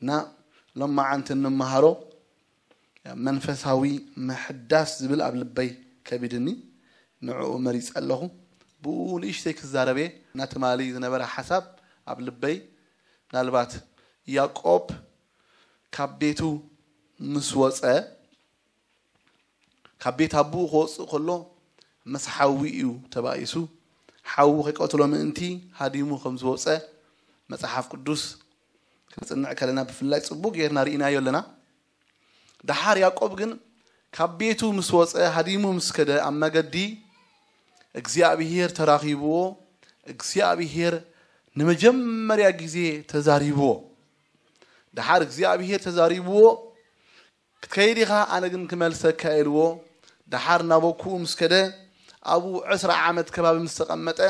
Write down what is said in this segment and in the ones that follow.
እና ሎማዓንቲ እንመሃሮ መንፈሳዊ ምሕዳስ ዝብል ኣብ ልበይ ከቢድኒ፣ ንዕኡ መሪጸ ኣለኹ። ብኡ ንእሽተይ ክዛረብ እየ። እና ትማሊ ዝነበረ ሓሳብ ኣብ ልበይ፣ ምናልባት ያዕቆብ ካብ ቤቱ ምስ ወጸ፣ ካብ ቤት ኣቦኡ ክወጽእ ከሎ ምስ ሓዊ እዩ ተባኢሱ። ሓዊ ከይቀትሎ ምእንቲ ሃዲሙ ከም ዝወጸ መጽሓፍ ቅዱስ ክንጽንዕ ከለና ብፍላይ ጽቡቅ ጌርና ርኢናዮ ኣለና። ደሓር ያዕቆብ ግን ካብ ቤቱ ምስ ወጸ፣ ሃዲሙ ምስ ከደ፣ ኣብ መገዲ እግዚኣብሄር ተራኺብዎ፣ እግዚኣብሄር ንመጀመርያ ግዜ ተዛሪብዎ። ደሓር እግዚኣብሄር ተዛሪብዎ፣ "ክትከይድ ኢኻ፣ ኣነ ግን ክመልሰካ" ኢልዎ። ደሓር ናብ ኣቦኡ ምስ ከደ፣ ኣብኡ ዕስራ ዓመት ከባቢ ምስ ተቐመጠ፣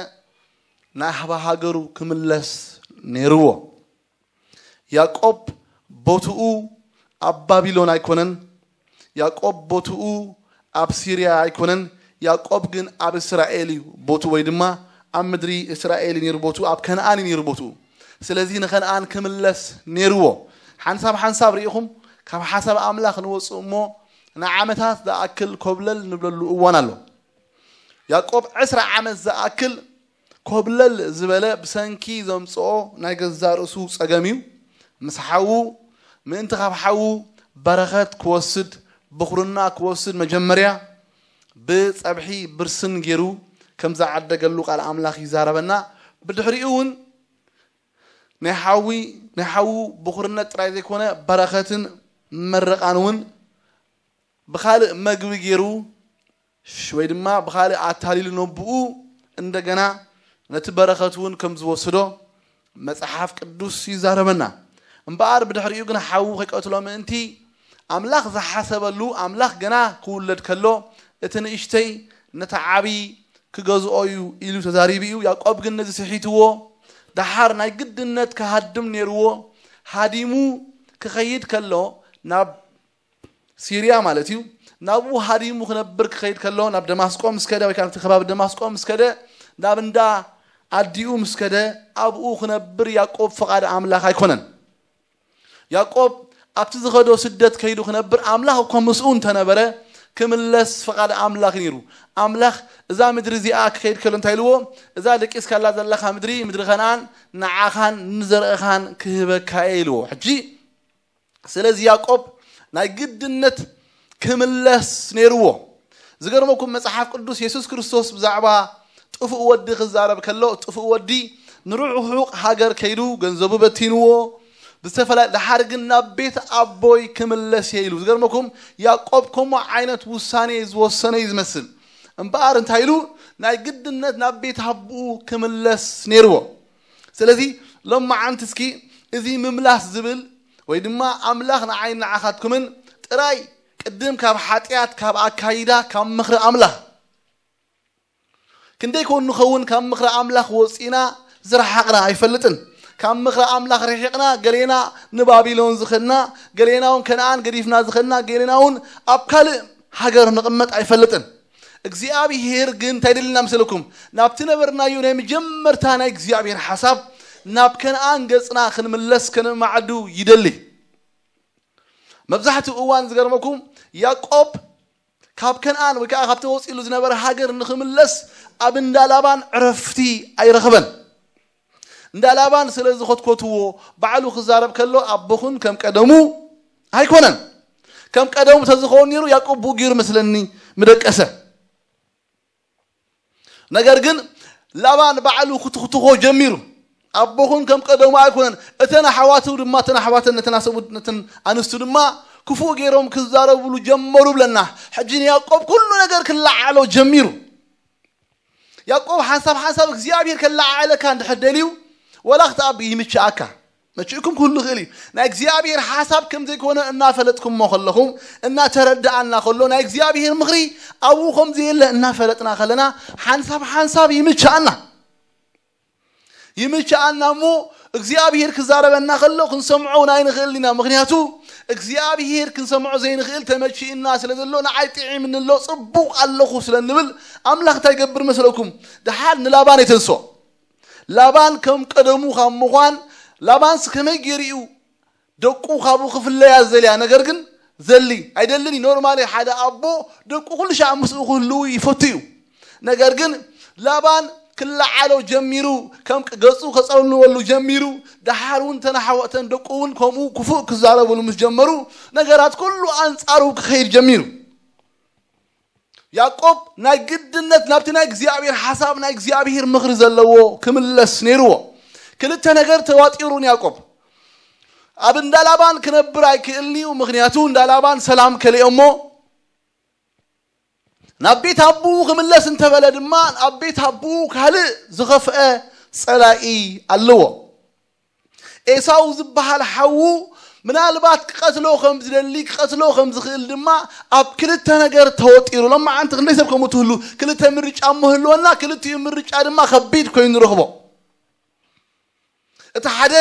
ናብ ሃገሩ ክምለስ ነይርዎ። ያዕቆብ ቦትኡ ኣብ ባቢሎን ኣይኮነን። ያዕቆብ ቦትኡ ኣብ ሲርያ ኣይኮነን። ያዕቆብ ግን ኣብ እስራኤል እዩ ቦትኡ፣ ወይ ድማ ኣብ ምድሪ እስራኤል እዩ ነይሩ ቦትኡ፣ ኣብ ከነኣን እዩ ነይሩ ቦትኡ። ስለዚ ንከነኣን ክምለስ ነይርዎ። ሓንሳብ ሓንሳብ ርኢኹም ካብ ሓሳብ ኣምላኽ ንወጽእ እሞ ንዓመታት ዝኣክል ኮብለል ንብለሉ እዋን ኣሎ። ያዕቆብ ዕስራ ዓመት ዝኣክል ኮብለል ዝበለ ብሰንኪ ዘምጽኦ ናይ ገዛእ ርእሱ ጸገም እዩ። ምስ ሓዉ፣ ምእንቲ ካብ ሓዉ በረኸት ክወስድ፣ ብኹርና ክወስድ፣ መጀመርያ ብጸብሒ ብርስን ገይሩ ከም ዝዓደገሉ ቃል ኣምላኽ ይዛረበና። ብድሕሪኡ እውን ናይ ሓዊ፣ ናይ ሓዉ ብኹርነት ጥራይ ዘይኮነ በረኸትን ምርቓን እውን ብኻልእ መግቢ ገይሩ ሽ-፣ ወይ ድማ ብኻልእ ኣታሊሉ ነብኡ እንደገና ነቲ በረኸት እውን ከም ዝወስዶ መጽሓፍ ቅዱስ ይዛረበና። እምበኣር ብድሕሪኡ ግን ሓዉ ከይቀትሎ ምእንቲ ኣምላኽ ዝሓሰበሉ፣ ኣምላኽ ገና ክውለድ ከሎ እቲ ንእሽተይ ነቲ ዓቢ ክገዝኦ እዩ ኢሉ ተዛሪቡ እዩ። ያዕቆብ ግን ነዚ ስሒትዎ፣ ደሓር ናይ ግድነት ክሃድም ነይርዎ። ሃዲሙ ክኸይድ ከሎ ናብ ሲርያ ማለት እዩ። ናብኡ ሃዲሙ ክነብር ክኸይድ ከሎ፣ ናብ ደማስቆ ምስ ከደ፣ ወይ ከዓ ኣብቲ ከባቢ ደማስቆ ምስ ከደ፣ ናብ እንዳ ኣዲኡ ምስ ከደ፣ ኣብኡ ክነብር ያዕቆብ ፍቓድ ኣምላኽ ኣይኮነን። ያዕቆብ ኣብቲ ዝኸዶ ስደት ከይዱ ክነብር፣ ኣምላኽ እኮ ምስኡ እንተነበረ፣ ክምለስ ፍቓድ ኣምላኽ እዩ ነይሩ። ኣምላኽ እዛ ምድሪ እዚኣ ክኸይድ ከሎ እንታይ ኢልዎ? "እዛ ደቂስካላ ዘለኻ ምድሪ፣ ምድሪ ከነኣን፣ ንዓኻን ንዘርእኻን ክህበካ እየ" ኢልዎ። ሕጂ ስለዚ ያዕቆብ ናይ ግድነት ክምለስ ነይርዎ። ዝገርመኩም፣ መጽሓፍ ቅዱስ የሱስ ክርስቶስ ብዛዕባ ጥፉእ ወዲ ክዛረብ ከሎ፣ ጥፉእ ወዲ ንርሑቕ ሃገር ከይዱ ገንዘቡ በቲንዎ፣ ብዝተፈላለየ፣ ደሓር ግን ናብ ቤት ኣቦይ ክምለስ እየ ኢሉ። ዝገርመኩም፣ ያዕቆብ ከምኡ ዓይነት ውሳኔ ዝወሰነ እዩ ዝመስል። እምበኣር እንታይ ኢሉ? ናይ ግድነት ናብ ቤት ኣቦኡ ክምለስ ነይርዎ። ስለዚ ሎማዓንቲ እስኪ እዚ ምምላስ ዝብል፣ ወይ ድማ ኣምላኽ ንዓይን ንዓኻትኩምን ጥራይ ቅድም ካብ ሓጢኣት፣ ካብ ኣካይዳ፣ ካብ ምኽሪ ኣምላኽ ክንደይ ኮን ንኸውን ካብ ምኽሪ ኣምላኽ ወፂና ዝረሓቕና ኣይፈልጥን። ካብ ምኽሪ ኣምላኽ ርሒቕና ገሌና ንባቢሎን ዝኸድና፣ ገሌና እውን ከነኣን ገዲፍና ዝኸድና፣ ገሌና እውን ኣብ ካልእ ሃገር ንቕመጥ ኣይፈልጥን። እግዚኣብሄር ግን እንታይ ደልና መሰለኩም? ናብቲ ነበርናዮ ናይ መጀመርታ ናይ እግዚኣብሄር ሓሳብ ናብ ከነኣን ገጽና ክንምለስ ከነማዕዱ ይደሊ። መብዛሕትኡ እዋን ዝገርመኩም ያዕቆብ ካብ ከነኣን ወይ ከዓ ካብቲ ወፂሉ ዝነበረ ሃገር ንኽምለስ ኣብ እንዳ ላባን ዕረፍቲ ኣይረኸበን። እንዳ ላባን ስለ ዝኸትኮትዎ ባዕሉ ክዛረብ ከሎ ኣቦኹን ከም ቀደሙ ኣይኮነን። ከም ቀደሙ ተዝኸውን ነይሩ ያዕቆብ ብኡ ገይሩ መስለኒ ምደቀሰ። ነገር ግን ላባን ባዕሉ ክትኽትኾ ጀሚሩ። ኣቦኹን ከም ቀደሙ ኣይኮነን። እተን ኣሕዋቱ ድማ፣ እተን ኣሕዋተን ነተን ኣሰቡ-፣ ነተን ኣንስቱ ድማ ክፉእ ገይሮም ክዛረብሉ ጀመሩ ብለና። ሕጂ ንያዕቆብ ኩሉ ነገር ክለዓዓሎ ጀሚሩ። ያዕቆብ ሓንሳብ ሓንሳብ እግዚኣብሔር ከለዓዕለካ እንድሕር ደልዩ፣ ወላ ክትኣቢ ይምችኣካ። መችእኩም ክህሉ ይኽእል እዩ። ናይ እግዚኣብሔር ሓሳብ ከም ዘይኮነ እናፈለጥኩሞ ከለኹም፣ እናተረድኣና ከሎ፣ ናይ እግዚኣብሔር ምኽሪ ኣብኡ ከም ዘየለ እናፈለጥና ከለና፣ ሓንሳብ ሓንሳብ ይምችኣና። ይምችኣና እሞ እግዚኣብሔር ክዛረበና ከሎ ክንሰምዖ እውን ኣይንኽእልን ኢና። ምኽንያቱ እግዚኣብሔር ክንሰምዖ ዘይንኽእል ተመችእና ስለ ዘሎ፣ ንዓይ ጥዒምኒ ኣሎ፣ ጽቡቕ ኣለኹ ስለ እንብል፣ ኣምላኽ እንታይ ይገብር መስለኩም? ደሓር ንላባን የተንስኦ። ላባን ከም ቀደሙ ካብ ምዃን፣ ላባንስ ከመይ ገይሩ እዩ ደቁ ካብኡ ክፍለያ ዝደልያ፣ ነገር ግን ዘሊ ኣይደልን እዩ። ኖርማሊ ሓደ ኣቦ ደቁ ኩሉ ሻዕ ምስኡ ክህልዉ ይፈቱ እዩ። ነገር ግን ላባን ክለዓሎ ጀሚሩ፣ ከም ገጹ ከጸልወሉ ጀሚሩ፣ ደሓር እውን ተናሓወ-፣ እተን ደቁ እውን ከምኡ ክፉእ ክዛረብሉ ምስ ጀመሩ፣ ነገራት ኩሉ ኣንጻሩ ክኸይድ ጀሚሩ። ያዕቆብ ናይ ግድነት ናብቲ ናይ እግዚኣብሔር ሓሳብ፣ ናይ እግዚኣብሔር ምኽሪ ዘለዎ ክምለስ ነይርዎ። ክልተ ነገር ተዋጢሩ ንያዕቆብ። ኣብ እንዳ ላባን ክነብር ኣይክእልን እዩ፣ ምኽንያቱ እንዳ ላባን ሰላም ከሊኦሞ። ናብ ቤት ኣቦኡ ክምለስ እንተበለ ድማ፣ ኣብ ቤት ኣቦኡ ካልእ ዝኸፍአ ጸላኢ ኣለዎ። ኤሳው ዝበሃል ሓዉ ምናልባት ክቐትሎ ከም ዝደሊ፣ ክቐትሎ ከም ዝኽእል ድማ ኣብ ክልተ ነገር ተወጢሩ። ሎማዓንቲ ክንደይ ሰብ ከምኡ ትህሉ? ክልተ ምርጫ እሞ ህልወና፣ ክልቲኡ ምርጫ ድማ ከቢድ ኮይኑ ንረኽቦ። እቲ ሓደ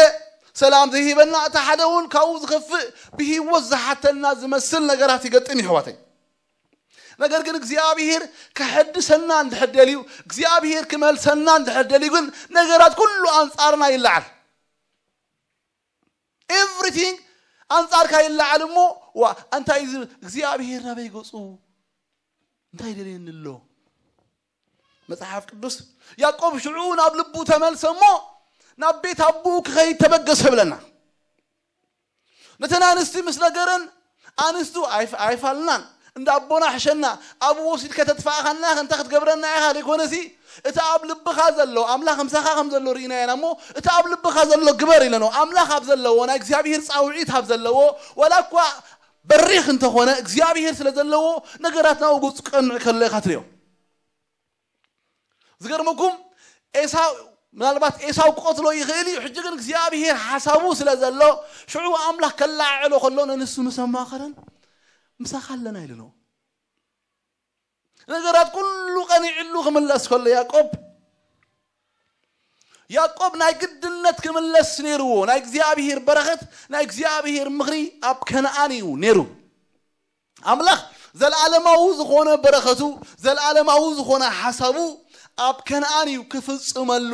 ሰላም ዘይህበና፣ እቲ ሓደ እውን ካብኡ ዝኸፍእ ብህይወት ዝሓተና ዝመስል ነገራት ይገጥም፣ ይሕዋተይ። ነገር ግን እግዚኣብሔር ክሐድሰና እንድሕር ደልዩ፣ እግዚኣብሔር ክመልሰና እንድሕር ደልዩ ግን ነገራት ኩሉ ኣንጻርና ይለዓል። ኤቭሪቲንግ ኣንጻርካ ይለዓል እሞ፣ ዋ፣ እንታይ እዩ ዝብል? እግዚኣብሔር ናበይ ገጹ? እንታይ ደልየኒ ኣሎ? መጽሓፍ ቅዱስ ያዕቆብ ሽዑ ናብ ልቡ ተመልሰ እሞ፣ ናብ ቤት ኣቦኡ ክኸይድ ተበገሰ ይብለና። ነተን ኣንስቲ ምስ ነገረን፣ ኣንስቱ ኣይፍ-፣ ኣይፋልናን፣ እንዳ ኣቦና ሕሸና፣ ኣብኡ ወሲድካ ተጥፋእኻና፣ እንታይ ክትገብረና ኢኻ ዘይኮነሲ፣ እቲ ኣብ ልብኻ ዘሎ፣ ኣምላኽ ምሳኻ ከም ዘሎ ርኢናዮ ኢና እሞ፣ እቲ ኣብ ልብኻ ዘሎ ግበር ኢለኖ። ኣምላኽ ኣብ ዘለዎ፣ ናይ እግዚኣብሔር ጻውዒት ኣብ ዘለዎ፣ ዋላ እኳ በሪኽ እንተኾነ፣ እግዚኣብሔር ስለ ዘለዎ፣ ነገራት ናብኡ ገጹ ክቀንዕ ከሎ ኢኻ ትርእዮ። ዝገርመኩም፣ ኤሳው፣ ምናልባት ኤሳው ክቐትሎ ይኽእል እዩ። ሕጂ ግን እግዚኣብሔር ሓሳቡ ስለ ዘሎ፣ ሽዑ ኣምላኽ ከለዓዕሎ ከሎ፣ ንንሱ ምስ ኣማኸረን፣ "ምሳኻ ኣለና" ኢሉ ነው። ነገራት ኩሉ ቀኒዕሉ ክምለስ ከሎ ያዕቆብ፣ ያዕቆብ ናይ ግድነት ክምለስ ነይርዎ። ናይ እግዚኣብሔር በረኸት፣ ናይ እግዚኣብሔር ምኽሪ ኣብ ከነኣን እዩ ነይሩ። ኣምላኽ ዘለዓለማዊ ዝኾነ በረኸቱ፣ ዘለዓለማዊ ዝኾነ ሓሳቡ ኣብ ከነኣን እዩ ክፍጽመሉ፣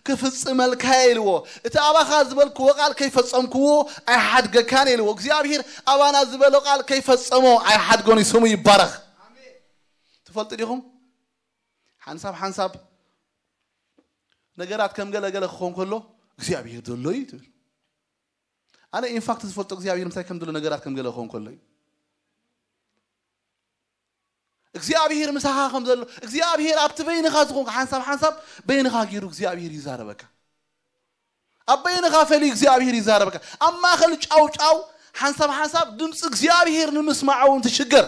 ክፍጽመልካ ኢልዎ። እቲ ኣባኻ ዝበልክዎ ቃል ከይፈጸምክዎ ኣይሓድገካን ኢልዎ። እግዚኣብሔር ኣባና ዝበሎ ቃል ከይፈጸሞ ኣይሓድጎን እዩ። ስሙ ይባረኽ። ትፈልጡ ዲኹም? ሓንሳብ ሓንሳብ ነገራት ከም ገለ ገለ ክኾን ከሎ እግዚኣብሔር ዘሎ እዩ ትብል። ኣነ ኢንፋክት ዝፈልጦ እግዚኣብሔር ምሳይ ከም ዘሎ ነገራት ከም ገለ ክኾን ከሎ እዩ። እግዚኣብሔር ምሳኻ ከም ዘሎ፣ እግዚኣብሔር ኣብቲ በይንኻ ዝኾንካ ሓንሳብ ሓንሳብ በይንኻ ገይሩ እግዚኣብሔር ይዛረበካ። ኣብ በይንኻ ፈልዩ እግዚኣብሔር ይዛረበካ። ኣብ ማእከል ጫው ጫው ሓንሳብ ሓንሳብ ድምፂ እግዚኣብሔር ንምስማዕ እውን ትሽገር።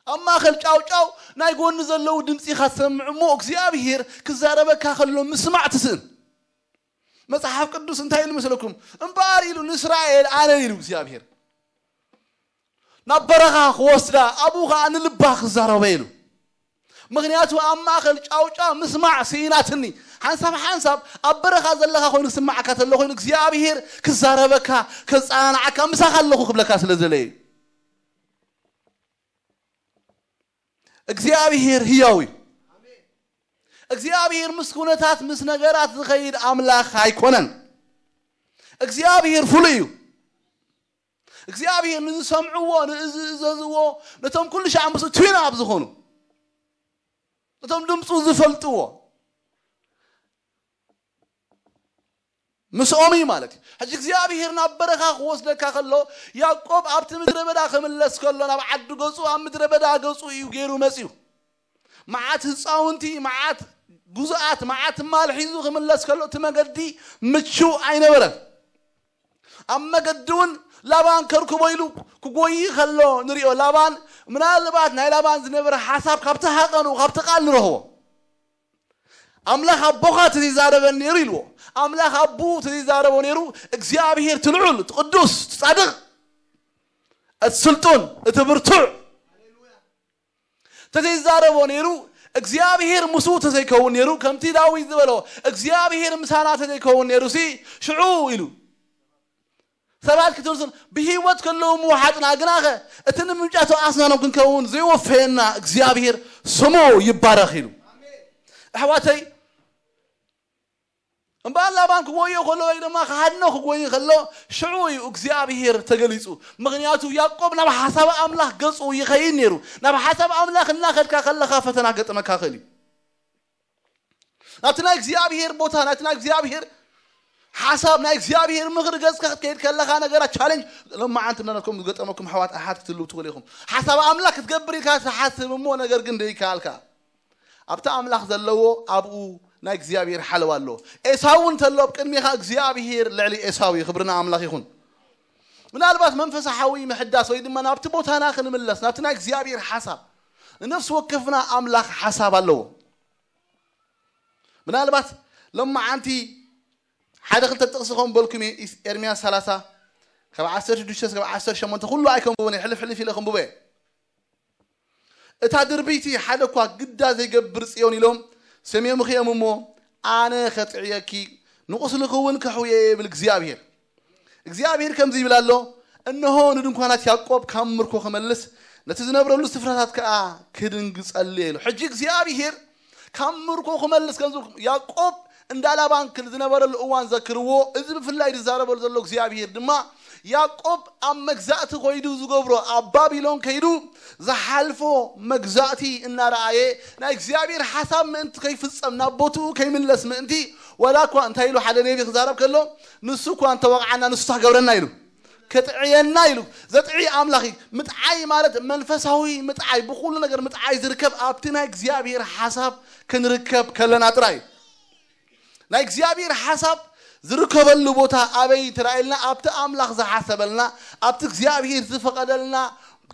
ኣብ ማእከል ጫው ጫው ናይ ጎኒ ዘለዉ ድምፂ ኢኻ ትሰምዕ እሞ እግዚኣብሔር ክዛረበካ ከሎ ምስማዕ ትስእን። መጽሓፍ ቅዱስ እንታይ ኢሉ መስለኩም? እምበኣር ኢሉ ንእስራኤል ኣነ ኢሉ እግዚኣብሔር ናብ በረኻ ክወስዳ ኣብኡ ኸዓ ንልባ ክዛረበ ኢሉ። ምኽንያቱ ኣብ ማእከል ጫው ጫው ምስማዕ ስኢናትኒ። ሓንሳብ ሓንሳብ ኣብ በረኻ ዘለኻ ኮይኑ ክስማዓካ ተሎ ኮይኑ እግዚኣብሔር ክዛረበካ፣ ከጸናንዓካ፣ ምሳኻ ኣለኹ ክብለካ ስለ ዝደለየ እዩ። እግዚኣብሔር ህያው እዩ። እግዚኣብሔር ምስ ኩነታት ምስ ነገራት ዝኸይድ ኣምላኽ ኣይኮነን። እግዚኣብሔር ፍሉይ እዩ። እግዚኣብሔር ንዝሰምዕዎ፣ ንዝእዘዝዎ፣ ነቶም ኩሉ ሻዕ ምስኡ ትዊና ኣብ ዝኾኑ፣ ነቶም ድምፁ ዝፈልጥዎ ምስኦም እዩ ማለት እዩ። ሕጂ እግዚኣብሔር ናብ በረኻ ክወስደካ ከሎ፣ ያዕቆብ ኣብቲ ምድረ በዳ ክምለስ ከሎ፣ ናብ ዓዲ ገጹ ኣብ ምድረ በዳ ገጹ እዩ ገይሩ መጺኡ። መዓት ህፃውንቲ፣ መዓት ጉዙኣት፣ መዓት ማል ሒዙ ክምለስ ከሎ፣ እቲ መገዲ ምቹእ ኣይነበረን። ኣብ መገዲ እውን ላባን ከርክቦ ኢሉ ክጎይ ከሎ ንሪኦ። ላባን ምናልባት ናይ ላባን ዝነበረ ሓሳብ ካብቲ ሃቐኑ፣ ካብቲ ቃል ንረኽቦ። ኣምላኽ ኣቦኻ ተዘይዛረበኒ ነይሩ ኢልዎ። ኣምላኽ ኣቦኡ ተዘይዛረቦ ነይሩ፣ እግዚኣብሔር እቲ ልዑል፣ እቲ ቅዱስ፣ እቲ ጻድቕ፣ እቲ ስልጡን፣ እቲ ብርቱዕ ተዘይዛረቦ ነይሩ፣ እግዚኣብሔር ምስኡ ተዘይከውን ነይሩ፣ ከምቲ ዳዊት ዝበሎ፣ እግዚኣብሔር ምሳና ተዘይከውን ነይሩ ሲ ሽዑ ኢሉ። ሰባት ክትርስን ብህይወት ከለዉ ምውሓጥና ግናኸ እቲ ንምምጫቶ ኣስናኖም ክንከውን ዘይወፈየና እግዚኣብሔር ስሙ ይባረኽ ኢሉ። ኣሕዋተይ፣ እምበኣር ላባን ክጎዮ ከሎ ወይ ድማ ክሃድኖ ክጎይ ከሎ ሽዑ እዩ እግዚኣብሔር ተገሊጹ። ምኽንያቱ ያዕቆብ ናብ ሓሳብ ኣምላኽ ገጹ ይኸይድ ነይሩ። ናብ ሓሳብ ኣምላኽ እናኸድካ ከለኻ ፈተና ገጥመካ ክእል እዩ። ናብቲ ናይ እግዚኣብሔር ቦታ፣ ናብቲ ናይ እግዚኣብሔር ሓሳብ፣ ናይ እግዚኣብሔር ምኽሪ ገጽካ ክትከይድ ከለኻ ነገራት ቻሌንጅ ሎማዓንቲ ምናልባት ከም ዝገጠመኩም ኣሕዋት ኣሓት ክትህልው ትኽእሉ ኢኹም። ሓሳብ ኣምላኽ ክትገብር ኢልካ ትሓስብ እሞ ነገር ግን ደይከኣልካ ኣብቲ ኣምላኽ ዘለዎ ኣብኡ ናይ እግዚኣብሔር ሓለዋ ኣሎ። ኤሳው እንተሎ ኣብ ቅድሜኻ እግዚኣብሔር ልዕሊ ኤሳው እዩ። ክብርና ኣምላኽ ይኹን። ምናልባት መንፈሳዊ ምሕዳስ ወይ ድማ ናብቲ ቦታና ክንምለስ ናብቲ ናይ እግዚኣብሔር ሓሳብ ንነፍሲ ወከፍና ኣምላኽ ሓሳብ ኣለዎ። ምናልባት ሎማዓንቲ ሓደ ክልተ ጥቕሲ ከም በልኩም እየ። ኤርምያስ ሰላሳ ካብ ዓሰርተ ሽዱሽተ እስከ ዓሰርተ ሸሞንተ ኩሉ ኣይከንብቦን እየ፣ ሕልፍ ሕልፍ ኢለ ከንብቦ እየ። እታ ድርብይቲ ሓደ እኳ ግዳ ዘይገብር ጽዮን ኢሎም ሰምዮምኺ እዮም እሞ ኣነ ከጥዕየኪ ንቑስልኺ እውን ከሕውየ ይብል እግዚኣብሔር። እግዚኣብሔር ከምዚ ይብል ኣሎ፣ እነሆ ንድንኳናት ያዕቆብ ካብ ምርኮ ክመልስ ነቲ ዝነብረሉ ስፍራታት ከኣ ክድንግጸሉ እየ ኢሉ። ሕጂ እግዚኣብሔር ካብ ምርኮ ክመልስ ከም ዝብል ያዕቆብ እንዳ ላባን ክል ዝነበረሉ እዋን ዘክርዎ። እዚ ብፍላይ ዝዛረበሉ ዘሎ እግዚኣብሔር ድማ ያዕቆብ ኣብ መግዛእቲ ኮይዱ ዝገብሮ ኣብ ባቢሎን ከይዱ ዝሓልፎ መግዛእቲ እናረኣየ ናይ እግዚኣብሔር ሓሳብ ምእንቲ ከይፍጸም ናብ ቦትኡ ከይምለስ ምእንቲ ወላ እኳ እንታይ ኢሉ ሓደ ነቢ ክዛረብ ከሎ ንሱ እኳ እንተወቕዓና ንሱ ታገብረና ኢሉ ከጥዕየና ኢሉ ዘጥዒ ኣምላኽ እዩ። ምጥዓይ ማለት መንፈሳዊ ምጥዓይ ብኩሉ ነገር ምጥዓይ ዝርከብ ኣብቲ ናይ እግዚኣብሔር ሓሳብ ክንርከብ ከለና ጥራይ እዩ። ናይ እግዚኣብሔር ሓሳብ ዝርከበሉ ቦታ ኣበይ ትራእየልና ኣብቲ ኣምላኽ ዝሓሰበልና ኣብቲ እግዚኣብሔር ዝፈቐደልና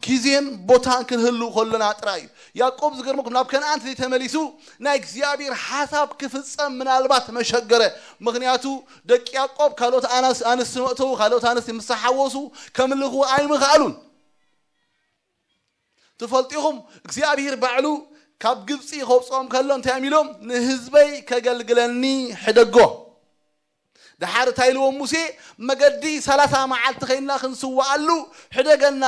ግዜን ቦታን ክንህሉ ከሎና ጥራይ እዩ። ያዕቆብ ዝገርመኩም ናብ ከነኣን ዘይተመሊሱ ናይ እግዚኣብሔር ሓሳብ ክፍጸም ምናልባት መሸገረ። ምኽንያቱ ደቂ ያዕቆብ ካልኦት ኣንስቲ መእተዉ ካልኦት ኣንስቲ ምስ ሓወሱ ከምልኹ ኣይምኽኣሉን። ትፈልጢኹም እግዚኣብሔር ባዕሉ ካብ ግብፂ ከውፅኦም ከሎ እንታይ እዮም ኢሎም ንህዝበይ ከገልግለኒ ሕደጎ። ደሓር እንታይ ኢልዎም ሙሴ መገዲ ሰላሳ መዓልቲ ኸይና ክንስውኣሉ ሕደገና።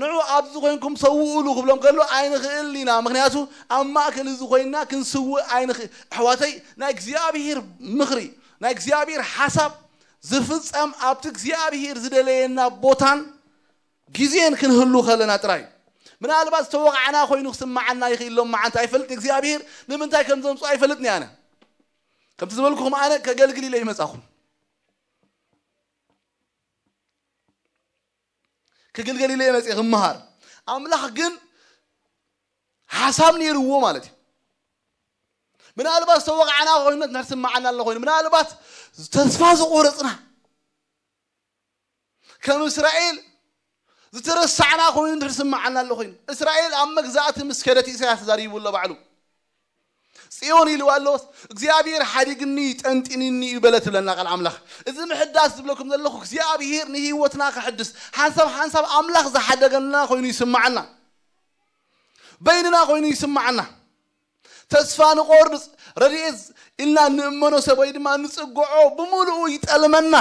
ንዑ ኣብዚ ኮይንኩም ሰውኡሉ ክብሎም ከሎ ኣይንኽእል ኢና። ምክንያቱ ኣብ ማእከል እዚ ኮይና ክንስውእ ኣይንኽእል። ኣሕዋተይ ናይ እግዚኣብሔር ምኽሪ ናይ እግዚኣብሔር ሓሳብ ዝፍጸም ኣብቲ እግዚኣብሔር ዝደለየና ቦታን ግዜን ክንህሉ ከለና ጥራይ። ምናልባት ዝተወቕዓና ኮይኑ ክስምዓና ይኽእል ሎም መዓንቲ ኣይፈልጥ እግዚኣብሔር ንምንታይ ከም ዘምፅኦ ኣይፈልጥን ኣነ። ከምቲ ዝበልኩኹም ኣነ ከገልግል ኢለ ይመፃኹም ክግልገል ኢለ መፅእ ክምሃር። ኣምላኽ ግን ሓሳብ ነይርዎ ማለት እዩ። ምናልባት ዝተወቕዓና ኮይነት ንሕስምዓና ኣሎ ኮይኑ ምናልባት ተስፋ ዝቆረፅና ከም እስራኤል ዝተረሳዕና ኮይኑ እንድሕር ስምዓና ኣሎ ኮይኑ እስራኤል ኣብ መግዛእቲ ምስ ከደት ኢሳያስ ተዛሪቡ ኣሎ ባዕሉ። ጽዮን ኢልዋ ኣሎ እግዚኣብሔር ሓዲግኒ ጠንጢንኒ እዩ በለ ትብለና ቃል ኣምላኽ። እዚ ምሕዳስ ዝብለኩም ዘለኹ እግዚኣብሔር ንህይወትና ክሕድስ ሓንሳብ ሓንሳብ ኣምላኽ ዝሓደገና ኮይኑ ይስምዓና። በይንና ኮይኑ ይስምዓና። ተስፋ ንቆርጽ ረድኤት ኢልና ንእመኖ ሰብ ወይ ድማ ንጽግዖ ብምሉኡ ይጠልመና።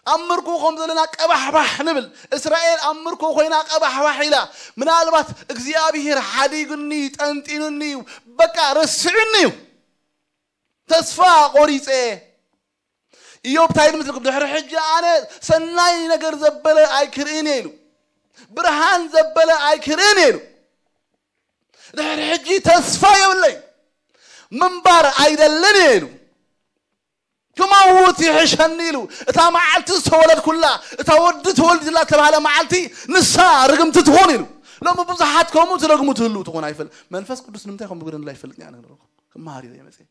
ኣብ ምርኮ ከም ዘለና ቀባሕባሕ ንብል። እስራኤል ኣብ ምርኮ ኮይና ቀባሕባሕ ኢላ ምናልባት እግዚኣብሔር ሓዲጉኒ ጠንጢኑኒ እዩ በቃ ረስዑኒ እዩ ተስፋ ቆሪፀ። ኢዮብ እንታይ ኢሉ ምስልኩም ድሕሪ ሕጂ ኣነ ሰናይ ነገር ዘበለ ኣይክርእን እየ ኢሉ። ብርሃን ዘበለ ኣይክርእን እየ ኢሉ። ድሕሪ ሕጂ ተስፋ የብለይ ምንባር ኣይደልን እየ ኢሉ። ክመውት ይሕሸኒ ኢሉ እታ መዓልቲ ዝተወለድኩላ እታ ወዲ ተወልድላ ተባሃለ መዓልቲ ንሳ ርግምቲ ትኾን ኢሉ። ሎሚ ብዙሓት ከምኡ ትረግሙ ትህልው ትኾን ኣይፈል መንፈስ ቅዱስ ንምንታይ ከም ብግርንላ ይፈልጥ እያ ነግረኩም ክመሃር እዩ መፅእ።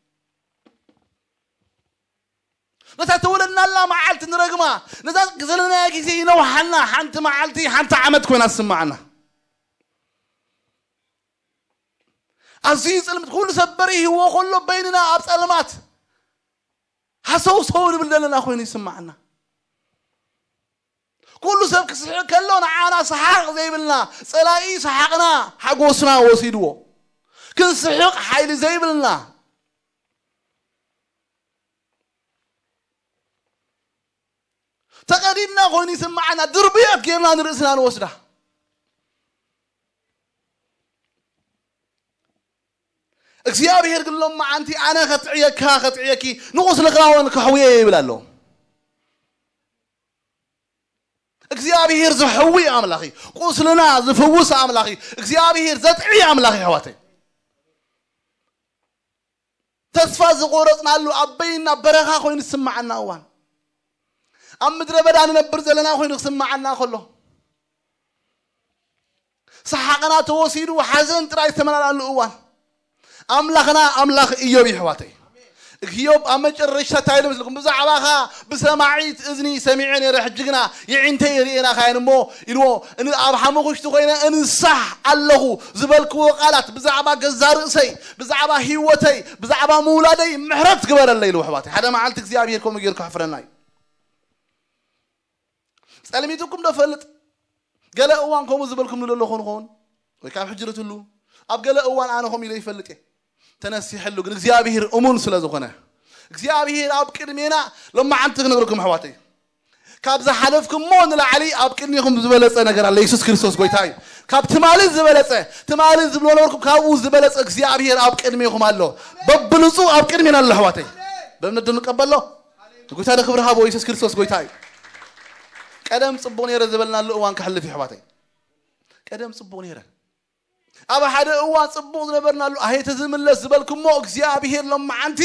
ነታ ተወለድናላ መዓልቲ ንረግማ ነዛ ዘለናያ ግዜ ይነውሓልና ሓንቲ መዓልቲ ሓንቲ ዓመት ኮይና ትስምዓና። ኣዝዩ ጽልምት ኩሉ ሰብ በሪህዎ ከሎ በይንና ኣብ ጸልማት ሃሰው ሰው ንብል ዘለና ኮይኑ ይስምዓና። ኩሉ ሰብ ክስሕቅ ከሎ ንዓና ሰሓቅ ዘይብልና ጸላኢ ሰሓቅና ሓጎስና ወሲድዎ ክንስሕቅ ሓይሊ ዘይብልና ተቐዲድና ኮይኑ ይስምዓና ድርብያት ጌርና ንርእስና ንወስዳ። እግዚኣብሔር ግን ሎማዓንቲ ኣነ ከጥዕየካ ከጥዕየኪ ንቑስልኻ እውን ከሕውየ ይብል ኣሎ። እግዚኣብሔር ዝሕዊ ኣምላኽ እዩ። ቁስልና ዝፍውስ ኣምላኽ እዩ። እግዚኣብሔር ዘጥዕይ ኣምላኽ እዩ ኣሕዋተይ። ተስፋ ዝቆረጽናሉ ኣብ በይና በረኻ ኮይኑ ዝስምዓና እዋን፣ ኣብ ምድረ በዳ ንነብር ዘለና ኮይኑ ክስምዓና ከሎ፣ ሰሓቕና ተወሲዱ ሓዘን ጥራይ ዝተመላላሉ እዋን፣ ኣምላኽና ኣምላኽ እዮብ ይሕዋተይ። እዮብ ኣብ መጨረሻ እንታይ ኢሉ መስልኩም? ብዛዕባኻ ብሰማዒት እዝኒ ሰሚዐ ነይረ፣ ሕጂ ግና የዒንተይ ርእየናኻየን እሞ ኢልዎ። ን ኣብ ሓሙኽሽቲ ኮይነ እንሳሕ ኣለኹ ዝበልክዎ ቃላት ብዛዕባ ገዛ ርእሰይ፣ ብዛዕባ ህይወተይ፣ ብዛዕባ ምውላደይ ምሕረት ግበረለይ ኢልዎ። ኣሕዋተይ፣ ሓደ መዓልቲ እግዚኣብሔር ከምኡ ገይሩ ከሕፍረና እዩ። ጸልሚትኩም ዶ ፈልጥ? ገለ እዋን ከምኡ ዝበልኩም ንለሎ ኾን ኾን ወይ ካብ ሕጂ ርትሉ ኣብ ገለ እዋን ኣነ ኾም ኢለ ይፈልጥ እየ። ተነሲሐሉ ግን እግዚኣብሔር እሙን ስለ ዝኾነ እግዚኣብሔር ኣብ ቅድሜና። ሎማዓንቲ ክነግረኩም ኣሕዋተይ፣ ካብ ዝሓለፍኩሞ ንላዕሊ ኣብ ቅድሜኹም ዝበለጸ ነገር ኣሎ። የሱስ ክርስቶስ ጎይታ እዩ። ካብ ትማሊ ዝበለጸ፣ ትማሊ ዝብሎ ነበርኩም፣ ካብኡ ዝበለጸ እግዚኣብሔር ኣብ ቅድሜኹም ኣሎ። በብንጹ ኣብ ቅድሜና ኣሎ ኣሕዋተይ። በእምነት ዶ ንቀበሎ? ንጎይታ ዶ ክብሪ ሃቦ። የሱስ ክርስቶስ ጎይታ እዩ። ቀደም ጽቡቕ ነይረ ዝበልናሉ እዋን ክሕልፍ እዩ ኣሕዋተይ። ቀደም ጽቡቕ ነይረ። ኣብ ሓደ እዋን ጽቡቕ ዝነበርናሉ ኣሄተ ዝምለስ ዝበልኩሞ እግዚኣብሔር ሎማዓንቲ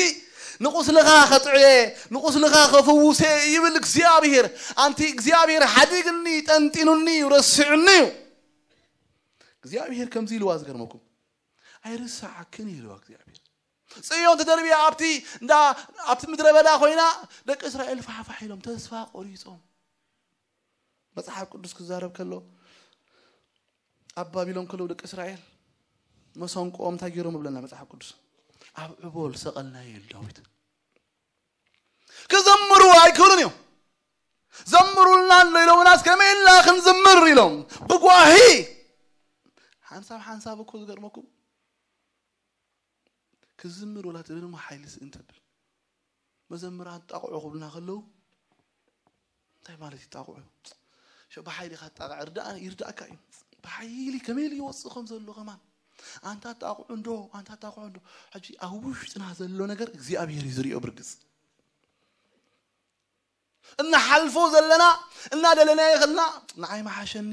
ንቑስልኻ ከጥዕየ ንቑስልኻ ከፍውሰ ይብል እግዚኣብሔር። ኣንቲ እግዚኣብሔር ሓዲግኒ ጠንጢኑኒ እዩ ረሲዑኒ እዩ። እግዚኣብሔር ከምዚ ኢልዋ ዝገርመኩም ኣይርሳዓክን ኢልዋ እግዚኣብሔር። ጽዮን ተደርብያ ኣብቲ እንዳ ኣብቲ ምድረ በዳ ኮይና ደቂ እስራኤል ፋሕፋሕ ኢሎም ተስፋ ቆሪጾም። መጽሓፍ ቅዱስ ክዛረብ ከሎ ኣብ ባቢሎን ከለዉ ደቂ እስራኤል መሰንቆኦም እንታይ ገይሮም ይብለና መጽሓፍ ቅዱስ? ኣብ ዕቦል ሰቐልናዮ ኢሉ ዳዊት። ክዘምሩ ኣይክእሉን እዮም። ዘምሩልና ኣሎ ኢሎምናስ ከመይ ኢልና ክንዝምር ኢሎም ብጓሂ ሓንሳብ ሓንሳብ እኮ ዝገርመኩም ክዝምር ወላ ትብል እሞ ሓይሊ ስእን ተብል። መዘምራን ጣቕዑ ክብሉና ከለዉ እንታይ ማለት እዩ ጣቕዑ? ሸ ብሓይሊ ኢኻ ትጣቕዕ ርዳእ ይርዳእካ እዩ። ብሓይሊ ከመይ ኢሉ ይወፅእ ከም ዘሎ ከማን ኣንታ ጣቕዑ እንዶ ኣንታ ጣቕዑ እንዶ። ሕጂ ኣብ ውሽጥና ዘሎ ነገር እግዚኣብሔር እዩ ዝሪኦ ብርግፅ። እናሓልፎ ዘለና እናደለናዮ ከለና ንዓይ መሓሸኒ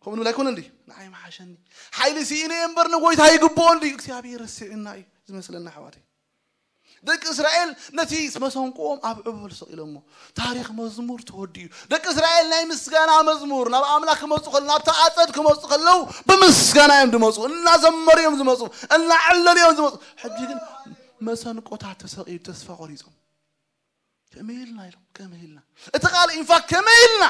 ከምኡ ንብል ኣይኮነ እንዲ ንዓይ መሓሸኒ ሓይሊ ስኢነ እየ እምበር ንጎይታ ይግብኦ እንዲ እግዚኣብሔር ረሲዕና እዩ ዝመስለና ኣሕዋተይ። ደቂ እስራኤል ነቲ መሰንቆኦም ኣብ ዕቦል ሰቒሎሞ ታሪኽ መዝሙር ተወዲኡ። ደቂ እስራኤል ናይ ምስጋና መዝሙር ናብ ኣምላኽ ክመፁ ከለዉ ናብቲ ኣፀድ ክመፁ ከለዉ ብምስጋና እዮም ዝመፁ፣ እናዘመሩ እዮም ዝመፁ፣ እናዕለሉ እዮም ዝመፁ። ሕጂ ግን መሰንቆታት ተሰቒሉ ተስፋ ቆሪፆም ከመይ ኢልና ኢሎም ከመይ ኢልና እቲ ቃል ኢንፋክት ከመይ ኢልና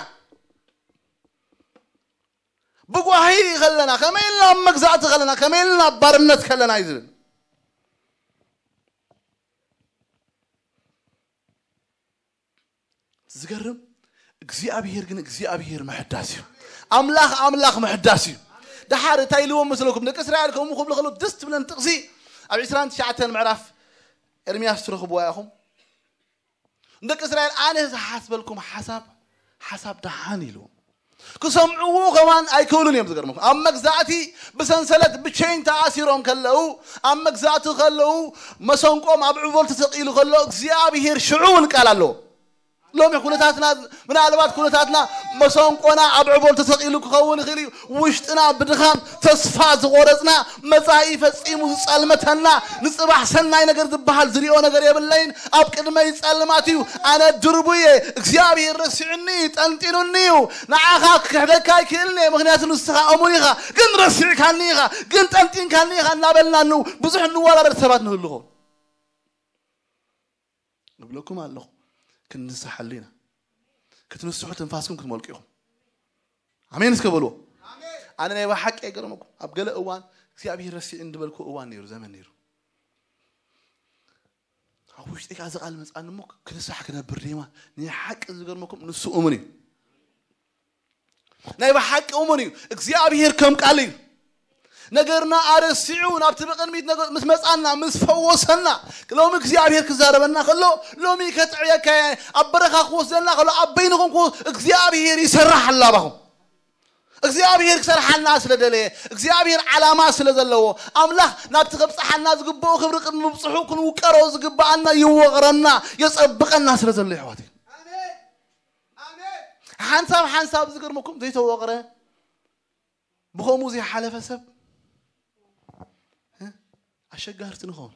ብጓሂ ከለና ከመይ ኢልና ኣብ መግዛእቲ ከለና ከመይ ኢልና ኣብ ባርነት ከለና እዩ ዝብል። ዝገርም እግዚኣብሔር ግን እግዚኣብሔር ምሕዳስ እዩ። ኣምላኽ ኣምላኽ ምሕዳስ እዩ። ደሓር እንታይ ኢልዎም መስለኩም? ደቂ እስራኤል ከምኡ ክብሉ ከለዉ ደስ ትብለን ጥቕሲ ኣብ ዕስራን ትሽዓተን ምዕራፍ ኤርምያስ ትረኽብዋ ኢኹም። ንደቂ እስራኤል ኣነ ዝሓስበልኩም ሓሳብ ሓሳብ ደሓን ኢልዎም። ክሰምዕዎ ከማን ኣይክእሉን እዮም። ዝገርመኩም ኣብ መግዛእቲ ብሰንሰለት ብቸይን ተኣሲሮም ከለዉ ኣብ መግዛእቲ ከለዉ መሰንቆም ኣብ ዕቦል ተሰቒሉ ከሎ እግዚኣብሔር ሽዑ እውን ቃል ኣለዎ። ሎሚ ኩነታትና ምናልባት ኩነታትና መሰንቆና ኣብ ዕቦል ተሰቒሉ ክኸውን ይኽእል እዩ። ውሽጥና ብድኻም ተስፋ ዝቆረጽና መጻኢ ፈጺሙ ዝጸልመተና ንጽባሕ ሰናይ ነገር ዝበሃል ዝሪኦ ነገር የብለይን። ኣብ ቅድመይ ጸልማት እዩ። ኣነ ድርቡየ እግዚኣብሔር ረሲዑኒ ጠንጢኑኒ እዩ። ንዓኻ ክሕደካ ኣይክእልን እየ ምኽንያቱ ንስኻ እሙን ኢኻ። ግን ረሲዕካኒ ኢኻ ግን ጠንጢንካኒ ኢኻ እናበልና ን ብዙሕ እንወራረድ ሰባት ንህልኹ እብለኩም ኣለኹ። ክንንስሓሉ ኢና። ክትንስሑ ትንፋስኩም ክትመልቁ ኢኹም። ኣሜን እስከ በልዎ። ኣነ ናይ ብሓቂ ኣይገርመኩም ኣብ ገለ እዋን እግዚኣብሔር ረሲዑ እንድበልኩ እዋን ነይሩ ዘመን ነይሩ። ኣብ ውሽጢ ካ እዚ ቃል መፅኣኒ እሞ ክንሳሕ ክነብር ደማ ናይ ሓቂ ዝገርመኩም ንሱ እሙን እዩ። ናይ ብሓቂ እሙን እዩ። እግዚኣብሔር ከም ቃል እዩ። ነገርና ኣረሲዑ ናብቲ ብቕድሚት ምስ መፃና ምስ ፈወሰና ሎሚ እግዚኣብሔር ክዛረበና ከሎ ሎሚ ከጥዕየካ ኣብ በረኻ ክወስደና ከሎ ኣብ በይንኹም ክወ እግዚኣብሔር ይሰርሕ ኣላባኹም። እግዚኣብሔር ክሰርሓልና ስለ ደለየ፣ እግዚኣብሔር ዓላማ ስለ ዘለዎ፣ ኣምላኽ ናብቲ ከብጽሓና ዝግብኦ ክብሪ ቅድሚ ምብጽሑ ክንውቀሮ ዝግብኣና ይወቕረና፣ የጸብቐና ስለ ዘሎ፣ ኣሕዋተይ። ሓንሳብ ሓንሳብ ዝገርመኩም ዘይተወቕረ፣ ብኸምኡ ዘይሓለፈ ሰብ፣ እ? ኣሸጋርቲ ንኸውን።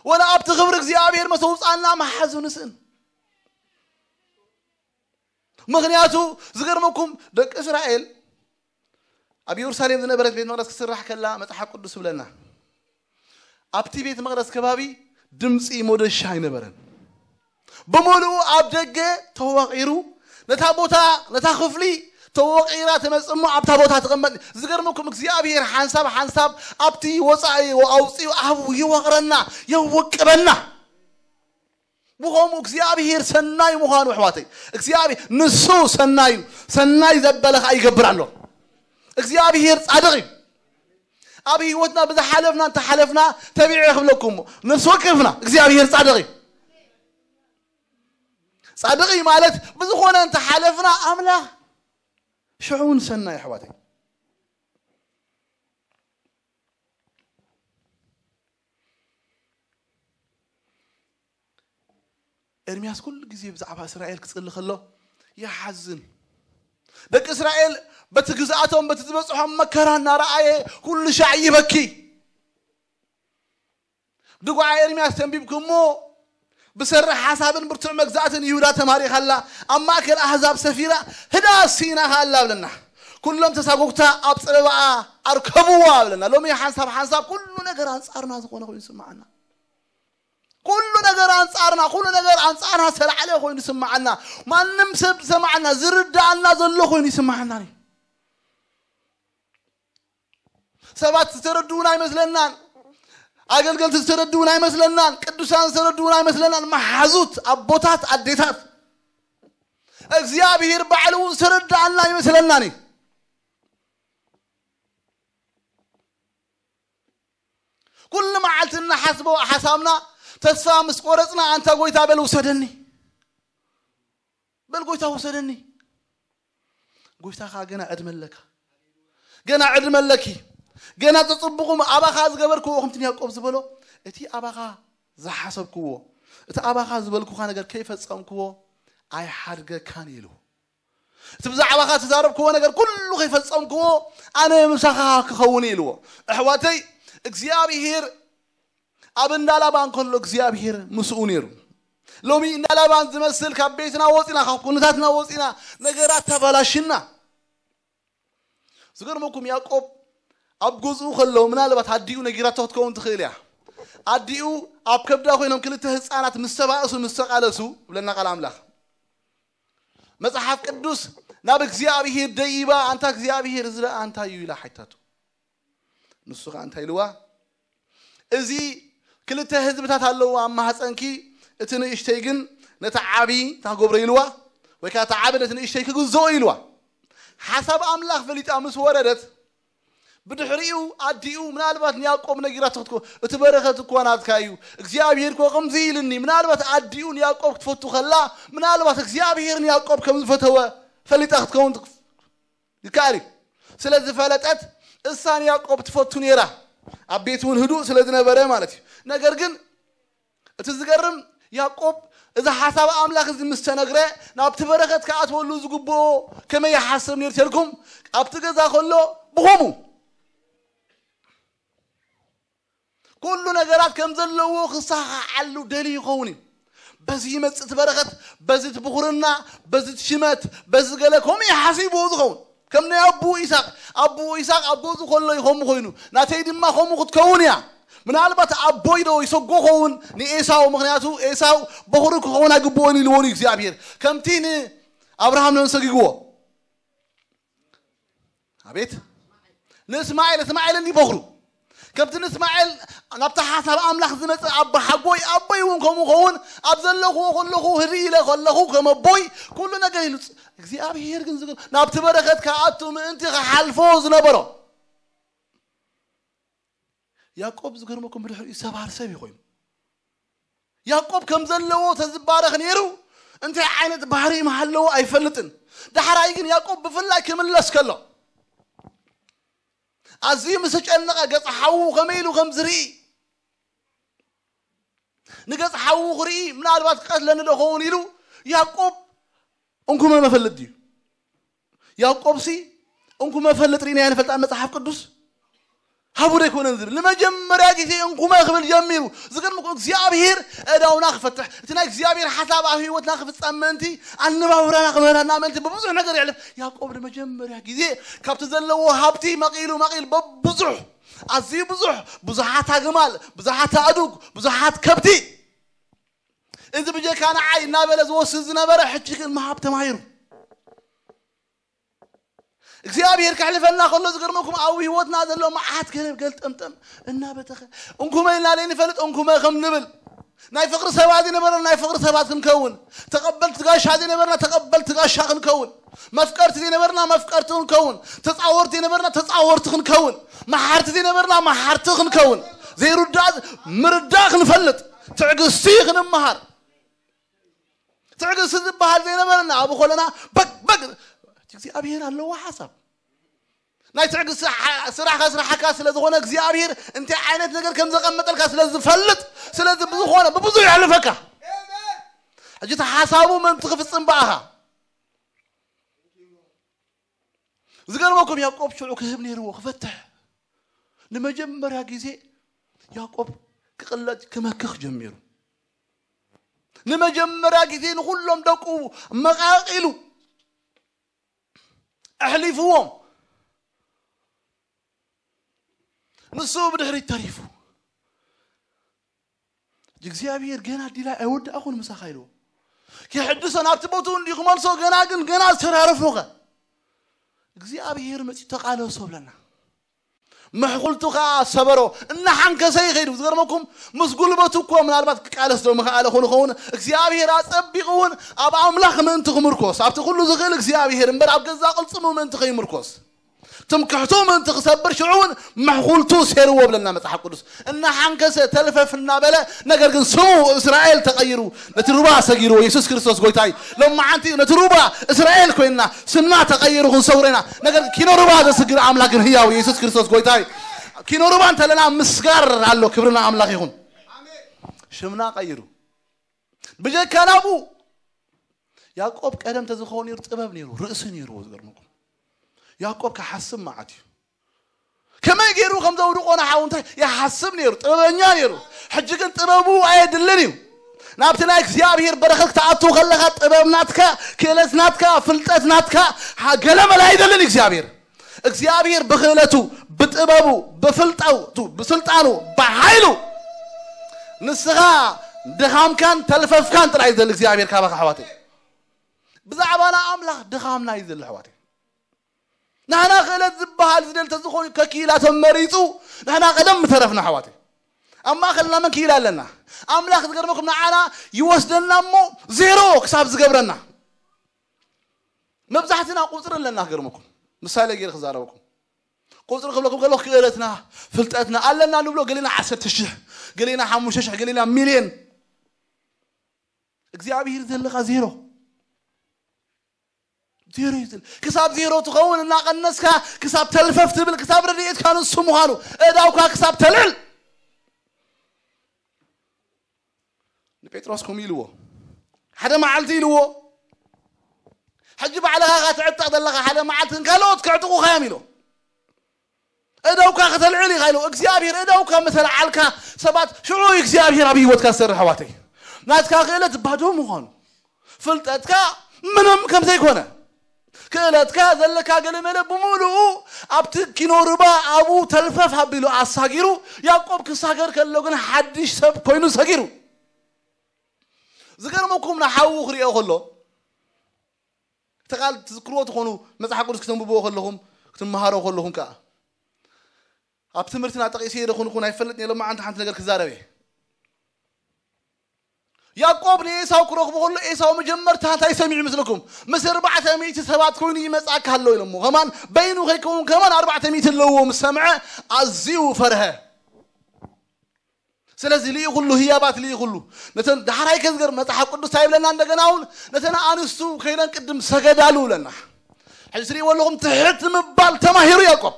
ወላ ኣብቲ ክብሪ እግዚኣብሔር መሰውፃና መሓዙ ንስእን። ምኽንያቱ ዝገርመኩም፣ ደቂ እስራኤል ኣብ ኢየሩሳሌም ዝነበረት ቤት መቕደስ ክስራሕ ከላ መጽሓፍ ቅዱስ ይብለና፣ ኣብቲ ቤት መቕደስ ከባቢ ድምፂ ሞደሻ ኣይነበረን። ብምሉኡ ኣብ ደገ ተዋቒሩ፣ ነታ ቦታ፣ ነታ ክፍሊ ተወቒራ ትመጽእ እሞ ኣብታ ቦታ ትቕመጥ። ዝገርመኩም እግዚኣብሔር ሓንሳብ ሓንሳብ ኣብቲ ወጻኢ ኣውጺኡ ኣብ ይወቕረና፣ የውቅበና። ብኸምኡ እግዚኣብሔር ሰናይ ምዃኑ ኣሕዋተይ፣ እግዚኣብሔር ንሱ ሰናይ እዩ። ሰናይ ዘበለ ኸኣ ይገብር ኣሎ። እግዚኣብሔር ጻድቕ እዩ። ኣብ ህይወትና ብዝሓለፍና እንተሓለፍና ተቢዐ ክብለኩም እሞ ነፍሲ ወከፍና እግዚኣብሔር ጻድቕ እዩ። ጻድቕ እዩ ማለት ብዝኾነ እንተሓለፍና ኣምላኽ ሽዑ እውን ሰናይ ኣሕዋተይ። ኤርምያስ ኩሉ ግዜ ብዛዕባ እስራኤል ክጽሊ ከሎ ይሓዝን። ደቂ እስራኤል በቲ ግዝኣቶም በቲ ዝበጽሖም መከራ እናረኣየ ኩሉ ሻዕ ይበኪ። ድጓ ኤርምያስ ተንቢብኩሞ ብሰሪ ሓሳብን ብርቱዕ መግዛእትን ይሁዳ ተማሪኻ ኣላ፣ ኣብ ማእከል ኣህዛብ ሰፊራ ህዳ ሲና ኣላ ብለና። ኩሎም ተሳጎግታ ኣብ ጽለባኣ ኣርከብዋ ብለና። ሎሚ ሓንሳብ ሓንሳብ ኩሉ ነገር ኣንጻርና ዝኾነ ኮይኑ ይስምዓና። ኩሉ ነገር ኣንጻርና፣ ኩሉ ነገር ኣንጻርና ዝተላዕለ ኮይኑ ይስምዓና። ማንም ሰብ ዝሰምዓና፣ ዝርዳኣና ዘሎ ኮይኑ ይስምዓና። ሰባት ዝተረድኡና ኣይመስለናን። ኣገልገልቲ ዝተረድኡና ኣይመስለናን። ቅዱሳን ዝተረድኡና ኣይመስለናን። መሓዙት ኣቦታት፣ ኣዴታት፣ እግዚኣብሔር ባዕሉ እውን ዝተረዳኣና ኣይመስለናን እዩ። ኩሉ መዓልቲ እንሓስቦ ሓሳብና፣ ተስፋ ምስ ቆረጽና፣ ኣንታ ጎይታ በል ውሰደኒ፣ በል ጎይታ ውሰደኒ። ጎይታ ኸኣ ገና ዕድመ ኣለካ፣ ገና ዕድመ ኣለኪ፣ ገና ዘጽብቑም ኣባኻ ዝገበርክዎ፣ ከምቲ ንያዕቆብ ዝበሎ፣ እቲ ኣባኻ ዝሓሰብክዎ፣ እቲ ኣባኻ ዝበልኩኻ ነገር ከይፈጸምክዎ ኣይሓድገካን ኢሉ። እቲ ብዛዕባኻ ዝተዛረብክዎ ነገር ኩሉ ከይፈጸምክዎ ኣነ ምሳኻ ክኸውን ኢልዎ። ኣሕዋተይ፣ እግዚኣብሔር ኣብ እንዳ ላባን ከሎ እግዚኣብሔር ምስኡ ነይሩ። ሎሚ እንዳ ላባን ዝመስል ካብ ቤትና ወፂና፣ ካብ ኩነታትና ወፂና፣ ነገራት ተባላሽና። ዝገርመኩም፣ ያዕቆብ ኣብ ገዝኡ ከሎ ምናልባት ኣዲኡ ነጊራቶ ክትከውን ትኽእል እያ። ኣዲኡ ኣብ ከብዳ ኮይኖም ክልተ ህፃናት ምስ ተባእሱ፣ ምስ ተቃለሱ ብለና ቃል ኣምላኽ፣ መጽሓፍ ቅዱስ ናብ እግዚኣብሔር ደይባ፣ ኣንታ እግዚኣብሔር፣ እዚ ደኣ እንታይ እዩ ኢላ ሓይታቱ። ንሱ ኸኣ እንታይ ኢልዋ? እዚ ክልተ ህዝብታት ኣለዉ ኣብ ማህፀንኪ፣ እቲ ንእሽተይ ግን ነቲ ዓቢ ታጎብሮ ኢልዋ፣ ወይ ከዓ እቲ ዓቢ ነቲ ንእሽተይ ክግዝኦ ኢልዋ። ሓሳብ ኣምላኽ ፈሊጣ ምስ ወረደት፣ ብድሕሪኡ ኣዲኡ ምናልባት ንያዕቆብ ነጊራቶ ክትኮ፣ እቲ በረኸት እኳ ናትካ እዩ፣ እግዚኣብሔር እኮ ከምዚ ኢልኒ። ምናልባት ኣዲኡ ንያዕቆብ ክትፈቱ ከላ፣ ምናልባት እግዚኣብሔር ንያዕቆብ ከም ዝፈተወ ፈሊጣ ክትከውን ትክ-፣ ይከኣል እዩ። ስለ ዝፈለጠት፣ እሳ ንያዕቆብ ትፈቱ ነይራ። ኣብ ቤት እውን ህዱእ ስለ ዝነበረ ማለት እዩ። ነገር ግን እቲ ዝገርም፣ ያዕቆብ እዚ ሓሳብ ኣምላኽ እዚ ምስ ተነግረ፣ ናብቲ በረኸት ክኣትወሉ ዝግብኦ ከመይ ይሓስብ ነይሩ ተልኩም? ኣብቲ ገዛ ከሎ ብኸምኡ ኩሉ ነገራት ከም ዘለዎ ክሰኻዓሉ ደልዩ ይኸውን እዩ። በዚ ይመጽእ እቲ በረኸት፣ በዚ እቲ ብኹርና፣ በዚ እቲ ሽመት፣ በዚ ገለ ከምኡ እዩ ሓሲብዎ ዝኸውን። ከም ናይ ኣቦኡ ይስሐቅ፣ ኣቦኡ ይስሐቅ ኣብ ገዝኡ ከሎ እዩ ከምኡ ኮይኑ፣ ናተይ ድማ ከምኡ ክትከውን እያ። ምናልባት ኣቦይ ዶ ይሰጎ ኸውን ንኤሳው፣ ምኽንያቱ ኤሳው በኹሩ ክኸውን ኣይግብኦን ኢልዎ እዩ እግዚኣብሔር። ከምቲ ንኣብርሃም ነን ሰጊግዎ። ኣቤት፣ ንእስማኤል፣ እስማኤል እንዲ በኹሩ። ከምቲ ንእስማኤል ናብቲ ሓሳብ ኣምላኽ ዝመጸ ኣቦ ሓጎይ፣ ኣቦይ እውን ከምኡ ኸውን፣ ኣብ ዘለኹዎ ከለኹ ህድእ ኢለ ከለኹ ከም ኣቦይ ኩሉ ነገር ኢሉ። እግዚኣብሔር ግን ዝገ-፣ ናብቲ በረኸት ክኣቱ ምእንቲ ክሓልፎ ዝነበሮ። ያዕቆብ ዝገርመኩም ብድሕሪኡ ሰባር ሰብ እዩ ኮይኑ። ያዕቆብ ከም ዘለዎ ተዝባረኽ ነይሩ እንታይ ዓይነት ባህሪ ምሃለዎ ኣይፈልጥን። ዳሕራይ ግን ያዕቆብ ብፍላይ ክምለስ ከሎ፣ ኣዝዩ ምስ ተጨነቐ ገጽ ሓዉ ከመይ ኢሉ ከም ዝርኢ፣ ንገጽ ሓዉ ክርኢ ምናልባት ክቀትለኒ ዶ ኸውን ኢሉ ያዕቆብ እንኩመ መፈልጥ ድዩ? ያዕቆብሲ እንኩመ ፈልጥ ርኢናዮ ንፈልጥ ኣብ መጽሓፍ ቅዱስ? ሃቡ ዶ ኣይኮነን ዝብል? ንመጀመርያ ግዜ እንኩመ ክብል ጀሚሩ። ዝገርም እኮ እግዚኣብሔር ዕዳውና ክፈትሕ፣ እቲ ናይ እግዚኣብሔር ሓሳብ ኣብ ህይወትና ክፍጸም ምእንቲ፣ ኣነባብራና ክምህረና ምእንቲ ብብዙሕ ነገር የሕልፍ። ያዕቆብ ንመጀመርያ ግዜ ካብቲ ዘለዎ ሃብቲ መቒሉ መቒል በብዙሕ ኣዝዩ ብዙሕ ብዙሓት ኣግማል ብዙሓት ኣእዱግ ብዙሓት ከብቲ እዚ ብጀካ ንዓይ እናበለ ዝወስድ ዝነበረ ሕጂ ግን ምሃብ ተማሂሩ እግዚኣብሔር ከሕልፈና ከሎ ዝገርመኩም ኣብ ህይወትና ዘሎ መዓት ገለ ገልጠምጠም እናበተኸ እንኩመ ኢልና ዘይንፈልጥ እንኩመ ከም ንብል ናይ ፍቕሪ ሰባት ዝነበረ ናይ ፍቕሪ ሰባት ክንከውን ተቐበልቲ ጋሻ ዝነበርና ተቐበልቲ ጋሻ ክንከውን መፍቀርቲ ዝነበርና መፍቀርቲ ክንከውን ተፃወርቲ ዝነበርና ተፃወርቲ ክንከውን መሓርቲ ዝነበርና መሓርቲ ክንከውን ዘይርዳእ ምርዳእ ክንፈልጥ ትዕግስቲ ክንመሃር ትዕግስቲ ዝበሃል ዘይነበረና ኣብ ኮለና በግ በግ እግዚኣብሔር ኣለዎ ሓሳብ ናይ ትዕግስቲ ስራሕ ከስራሓካ ስለ ዝኾነ እግዚኣብሔር እንታይ ዓይነት ነገር ከም ዘቐመጠልካ ስለ ዝፈልጥ ስለዚ ብዝኾነ ብብዙ የሕልፈካ ሕጂ እቲ ሓሳቡ ምእንቲ ክፍፅም በኣኻ ዝገርመኩም ያዕቆብ ሽዑ ክህብ ነይርዎ ክፈትሕ ንመጀመርያ ግዜ ያዕቆብ ክቕለድ ክመክኽ ጀሚሩ ንመጀመርያ ግዜ ንኹሎም ደቁ መቓቒሉ ኣሕሊፍዎም ንሱ ብድሕሪት ተሪፉ እግዚኣብሔር ገና ዲላ ኣይወዳእኹን ምሳኻ ኢልዎ ክሕድሶ ናብቲ ቦትኡ እንዲዩ ክመልሶ ገና ግን ገና ዝተራረፉኸ እግዚኣብሔር መፂኡ ተቃለሶ ብለና መሕኩልቱ ከዓ ሰበሮ እናሓንከሰ ይኸይዱ ዝገርመኩም ምስ ጉልበቱ እኮ ምናልባት ክቃለስ ዶ ምኽኣለ ኹን ኸውን እግዚኣብሔር ኣፀቢቑ እውን ኣብ ኣምላኽ ምእንቲ ክምርኮስ ኣብቲ ኩሉ ዝኽእል እግዚኣብሔር እምበር ኣብ ገዛ ቅልፅሙ ምእንቲ ከይምርኮስ ትምክሕቱ ምእንቲ ክሰብር ሽዑ እውን መሕኩልቱ ሴርዎ ብለና መፅሓፍ ቅዱስ እናሓንከሰ ተልፈፍ እናበለ ነገር ግን ስሙ እስራኤል ተቐይሩ ነቲ ሩባ ሰጊርዎ የሱስ ክርስቶስ ጎይታ እዩ ሎማዓንቲ ነቲ ሩባ እስራኤል ኮይንና ስምና ተቐይሩ ክንሰውረና ነገር ኪኖ ሩባ ዘስግር ኣምላክ ግን ህያው የሱስ ክርስቶስ ጎይታ እዩ ኪኖ ሩባ እንተለና ምስጋር ኣሎ ክብርና ኣምላክ ይኹን ሽምና ቀይሩ ብጀካ ናብኡ ያዕቆብ ቀደም ተዝኸውን ነይሩ ጥበብ ነይሩ ርእሲ ነይርዎ ዝገርመኩም ያዕቆብ ክሓስብ መዓት እዩ ከመይ ገይሩ ከም ዘውድቆ ንሓው እንታይ ይሓስብ ነይሩ ጥበበኛ ነይሩ ሕጂ ግን ጥበቡ ኣየድልን እዩ ናብቲ ናይ እግዚኣብሔር በረኸት ክትኣቱ ከለኻ ጥበብ ናትካ ክእለት ናትካ ፍልጠት ናትካ ገለመል ኣይደልን እግዚኣብሔር እግዚኣብሔር ብክእለቱ ብጥበቡ ብፍልጠቱ ብስልጣኑ ብሓይሉ ንስኻ ድኻምካን ተልፈፍካን ጥራይ ዘል እግዚኣብሔር ካባኻ ኣሕዋተይ ብዛዕባና ኣምላኽ ድኻምና እዩ ዘል ኣሕዋተይ ናህና ክእለት ዝበሃል ዝደል ተዝኾኑ ከኪኢላ ተመሪፁ ንሕና ቀደም ምተረፍና ኣሕዋተይ ኣብ ማእኸልና መን ክኢላ ኣለና ኣምላኽ ዝገርመኩም ንዓና ይወስደና እሞ ዜሮ ክሳብ ዝገብረና መብዛሕትና ቁፅሪ ኣለና ክገርመኩም ምሳሌ ገይረ ክዛረበኩም ቁፅሪ ክብለኩም ከለኩ ክእለትና ፍልጠትና ኣለና ንብሎ ገሌና ዓሰርተ ሽሕ ገሌና ሓሙሽተ ሽሕ ገሌና ሚልዮን እግዚኣብሔር ዘለካ ዜሮ ዜሮ ይዝል ክሳብ ዜሮ ትኸውን እናቐነስካ ክሳብ ተልፈፍ ትብል ክሳብ ረድኤትካ ንሱ ምዃኑ እዳውካ ክሳብ ተልዕል ንጴጥሮስ ከምኡ ኢልዎ ሓደ መዓልቲ ኢልዎ ሕጂ ባዕልኻ ካ ትዕጠቕ ዘለኻ ሓደ መዓልቲ ንካልኦት ክዕጥቑኻ እዮም ኢሎ እደውካ ከተልዕል ኢኻ ኢሎ እግዚኣብሔር እደውካ መተልዓልካ ሰባት ሽዑ እግዚኣብሔር ኣብ ህይወትካ ዝሰርሕ ኣሕዋተይ ናትካ ክእለት ባዶ ምዃኑ ፍልጠትካ ምንም ከም ዘይኮነ ክእለትካ ዘለካ ገለመለ ብምሉኡ ኣብቲ ኪኖ ርባ ኣብኡ ተልፈፍ ኣቢሉ ኣሳጊሩ ያዕቆብ ክሳገር ከሎ ግን ሓድሽ ሰብ ኮይኑ ሰጊሩ ዝገርመኩም ንሓዉ ክሪኦ ከሎ እቲ ቃል ትዝክርዎ ትኾኑ መፅሓፍ ቅዱስ ክተንብብዎ ከለኹም ክትመሃሮ ከለኹም ከዓ ኣብ ትምህርትና ጠቂሰ ዶ ኩንኩን ኣይፈልጥ ኔ ሎማዓንቲ ሓንቲ ነገር ክዛረብ እየ ያዕቆብ ንኤሳው ክረኽቡ ከሎ ኤሳው መጀመርታ እንታይ ሰሚዑ ይመስለኩም ምስ ኣርባዕተ ሚእቲ ሰባት ኮይኑ ይመፅኣካ ኣሎ ኢሎሞ ከማን በይኑ ከይከውን ከማን ኣርባዕተ ሚእቲ ኣለዎ ምስ ሰምዐ ኣዝዩ ፈርሀ ስለዚ ልኢኹሉ ህያባት ልኢኹሉ ነተን ዳሕራይ ከዝገር መፅሓፍ ቅዱስ ኣይብለና እንደገና እውን ነተን ኣንስቱ ከይደን ቅድም ሰገዳሉ ብለና ሕዚ ትሪእዎ ኣለኹም ትሕት ምባል ተማሂሩ ያዕቆብ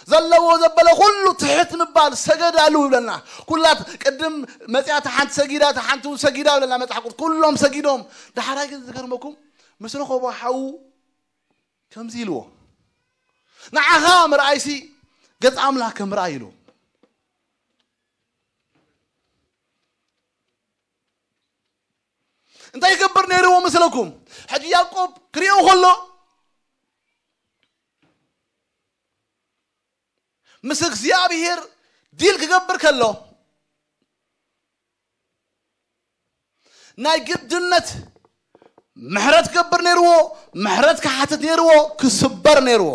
ዘለዎ ዘበለ ኩሉ ትሕት ምባል ሰገዳሉ ይብለና። ኩላት ቅድም መጽያታ ሓንቲ ሰጊዳ፣ እታ ሓንቲ እውን ሰጊዳ ይብለና መጽሓፍ ቅዱስ። ኩሎም ሰጊዶም። ዳሕራይ ግን ዝገርመኩም ምስ ረኸቦ ሓዉ ከምዚ ኢልዎ፣ "ንዓኻ ምርኣይሲ ገጽ ኣምላኽ ከም ምርኣይ" ኢልዎ። እንታይ ይገብር ነይርዎ መስለኩም? ሕጂ ያዕቆብ ክሪኦ ከሎ ምስ እግዚኣብሔር ዲል ክገብር ከሎ ናይ ግድነት ምሕረት ክገብር ነይርዎ፣ ምሕረት ክሓትት ነይርዎ፣ ክስበር ነይርዎ።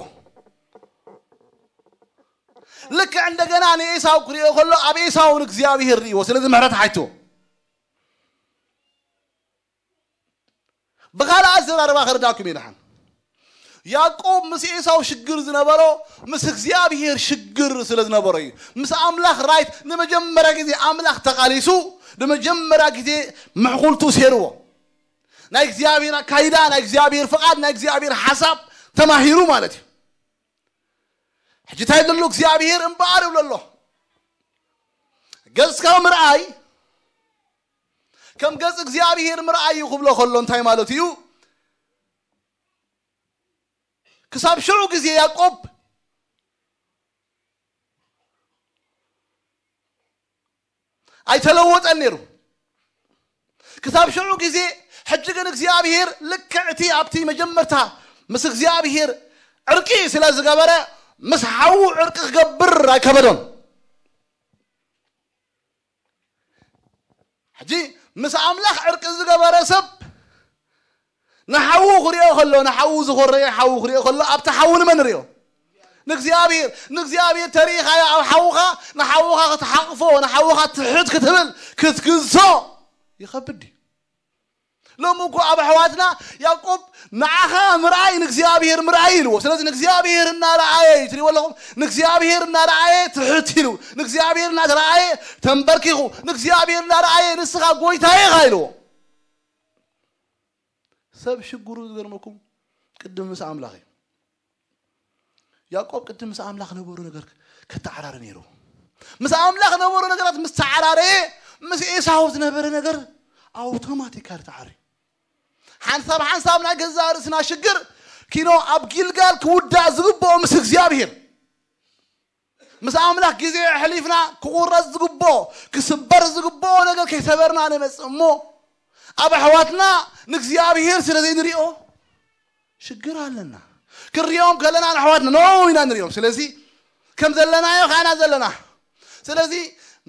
ልክዕ እንደገና ንኤሳው ክሪኦ ከሎ ኣብ ኤሳው ንእግዚኣብሔር ርእይዎ፣ ስለዚ ምሕረት ሓይቶ። ብኻልእ ኣዘራርባ ከረዳኩም እዩ ደሓን። ያዕቆብ ምስ ኤሳው ሽግር ዝነበሮ ምስ እግዚኣብሔር ሽግር ስለ ዝነበሮ እዩ። ምስ ኣምላኽ ራይት ንመጀመርያ ግዜ ኣምላኽ ተቓሊሱ ንመጀመርያ ግዜ ምሕኩልቱ ሴርዎ። ናይ እግዚኣብሔር ኣካይዳ፣ ናይ እግዚኣብሔር ፍቓድ፣ ናይ እግዚኣብሔር ሓሳብ ተማሂሩ ማለት እዩ። ሕጂ እንታይ ዘሎ እግዚኣብሔር እምበኣር ይብሎ ኣሎ። ገጽካ ምርኣይ ከም ገጽ እግዚኣብሔር ምርኣይ እዩ ክብሎ ከሎ እንታይ ማለት እዩ? ክሳብ ሽዑ ግዜ ያዕቆብ ኣይተለወጠን ነይሩ። ክሳብ ሽዑ ግዜ ሕጂ ግን እግዚኣብሔር ልክዕ እቲ ኣብቲ መጀመርታ ምስ እግዚኣብሔር ዕርቂ ስለ ዝገበረ ምስ ሓዉ ዕርቂ ክገብር ኣይከበዶን። ሕጂ ምስ ኣምላኽ ዕርቂ ዝገበረ ሰብ ንሓዉ ክሪኦ ከሎ፣ ንሓዉ ዝኾረየ ሓዉ ክሪኦ ከሎ ኣብቲ ሓዉ ንመን ንሪኦ? ንእግዚኣብሔር። ንእግዚኣብሔር ተሪኢኻዮ ኣብ ሓውኻ፣ ንሓውኻ ክትሓቕፎ፣ ንሓውኻ ትሕት ክትብል ክትግዞ ይኸብድ እዩ። ሎሚ እኮ ኣብ ኣሕዋትና ያዕቆብ ንዓኻ ምርኣይ ንእግዚኣብሔር ምርኣይ ኢልዎ። ስለዚ ንእግዚኣብሔር እናረኣየ እዩ ትሪእዎ ኣለኹም። ንእግዚኣብሔር እናረኣየ ትሕት ኢሉ፣ ንእግዚኣብሔር እናተረኣየ ተንበርኪኹ፣ ንእግዚኣብሔር እናረኣየ ንስኻ ጎይታዬ ኢኻ ኢልዎ። ሰብ ሽግሩ ዝገርመኩም ቅድም ምስ ኣምላኽ እዩ። ያዕቆብ ቅድም ምስ ኣምላኽ ነበሩ ነገር ከተዓራረ ነይሩ። ምስ ኣምላኽ ነበሩ ነገራት ምስ ተዓራረየ ምስ ኤሳው ዝነበረ ነገር ኣውቶማቲካሊ ተዓሪ። ሓንሳብ ሓንሳብ ናይ ገዛእ ርእስና ሽግር ኪኖ ኣብ ጊልጋል ክውዳእ ዝግብኦ ምስ እግዚኣብሔር ምስ ኣምላኽ ግዜ ኣሕሊፍና ክቑረጽ ዝግብኦ ክስበር ዝግብኦ ነገር ከይሰበርና ንመጽእ እሞ ኣብ ኣሕዋትና ንእግዚኣብሔር ስለ ዘይንሪኦ ሽግር ኣለና። ክንሪኦም ከለና ንኣሕዋትና ኖ ኢና ንሪኦም። ስለዚ ከም ዘለናዮ ከኣና ዘለና። ስለዚ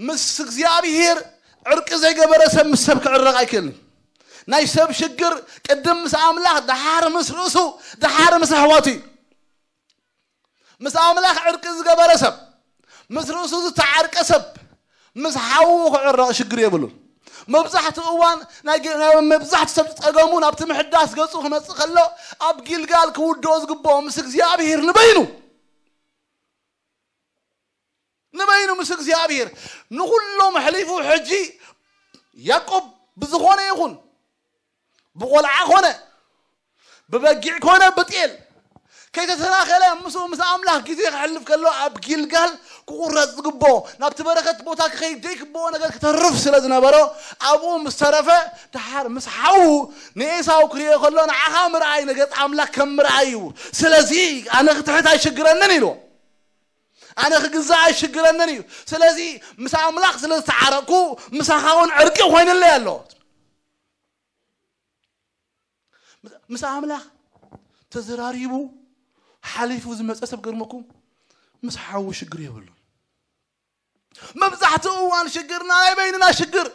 ምስ እግዚኣብሔር ዕርቂ ዘይገበረ ሰብ ምስ ሰብ ክዕረቕ ኣይክእልን። ናይ ሰብ ሽግር ቅድም ምስ ኣምላኽ፣ ደሓር ምስ ርእሱ፣ ደሓር ምስ ኣሕዋቱ እዩ። ምስ ኣምላኽ ዕርቂ ዝገበረ ሰብ፣ ምስ ርእሱ ዝተዓርቀ ሰብ ምስ ሓዉ ክዕረቕ ሽግር የብሉን። መብዛሕትኡ እዋን ናይ ገ- ናይ መብዛሕትኡ ሰብ ጸገሙ ናብቲ ምሕዳስ ገጹ ክመጽእ ከሎ ኣብ ጊልጋል ክውድኦ ዝግብኦ ምስ እግዚኣብሔር ንበይኑ ንበይኑ ምስ እግዚኣብሔር ንኹሎም ኣሕሊፉ ሕጂ ያዕቆብ ብዝኾነ ይኹን ብቆልዓ ኮነ ብበጊዕ ኮነ ብጤል ከይተሰናኸለ ምስኡ ምስ ኣምላኽ ግዜ ክሕልፍ ከሎ ኣብ ጊልጋል ክቑረጽ ዝግብኦ ናብቲ በረኸት ቦታ ክኸይድ ዘይግብኦ ነገር ክተርፍ ስለ ዝነበሮ ኣብኡ ምስ ተረፈ ደሓር ምስ ሓዉ ንኤሳው ክርእዮ ከሎ ንዓኻ ምርኣይ ንገጽ ኣምላኽ ከም ምርኣይ እዩ። ስለዚ ኣነ ክትሕት ኣይሽግረንን ኢልዎ። ኣነ ክግዛእ ኣይሽግረንን እዩ። ስለዚ ምስ ኣምላኽ ስለ ዝተዓረቅኩ ምሳኻ እውን ዕርቂ ኮይንለይ ኣሎ። ምስ ኣምላኽ ተዘራሪቡ ሓሊፉ ዝመፀ ሰብ ገርመኩም ምስ ሓዉ ሽግር የብሉን። መብዛሕትኡ እዋን ሽግርና ናይ በይንና ሽግር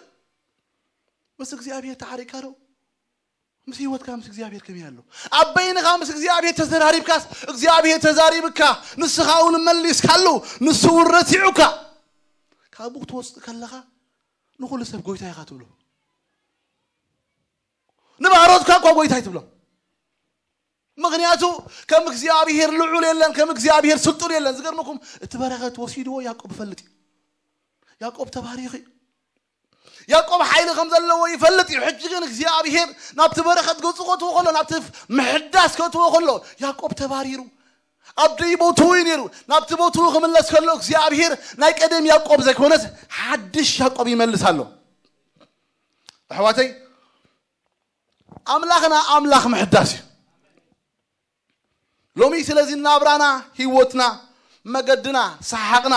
ምስ እግዚኣብሔር ተዓሪቅካ ዶ? ምስ ህይወትካ ምስ እግዚኣብሔር ከመይ ኣሎ? ኣብ በይንኻ ምስ እግዚኣብሔር ተዘራሪብካስ እግዚኣብሔር ተዛሪብካ ንስኻ እውን መሊስካሉ ንሱ እውን ረቲዑካ ካብኡ ክትወፅእ ከለኻ ንኹሉ ሰብ ጎይታ ኢኻ ትብሎ። ንባሮትካ እኳ ጎይታ ኣይትብሎም። ምኽንያቱ ከም እግዚኣብሔር ልዑል የለን፣ ከም እግዚኣብሔር ስልጡን የለን። ዝገርመኩም እቲ በረኸት ወሲድዎ ያዕቆብ ይፈልጥ እዩ። ያዕቆብ ተባሪኺ ያዕቆብ ሓይሊ ከም ዘለዎ ይፈልጥ እዩ። ሕጂ ግን እግዚኣብሔር ናብቲ በረኸት ገጹ ከእትዎ ከሎ ናብቲ ምሕዳስ ከእትዎ ከሎ ያዕቆብ ተባሪሩ ኣብ ደይ ቦትኡ እዩ ነይሩ። ናብቲ ቦትኡ ክምለስ ከሎ እግዚኣብሔር ናይ ቀደም ያዕቆብ ዘይኮነስ ሓድሽ ያዕቆብ ይመልስ ኣሎ። ኣሕዋተይ፣ ኣምላኽና ኣምላኽ ምሕዳስ እዩ። ሎሚ ስለዚ ናብራና፣ ህይወትና፣ መገድና፣ ሰሓቕና፣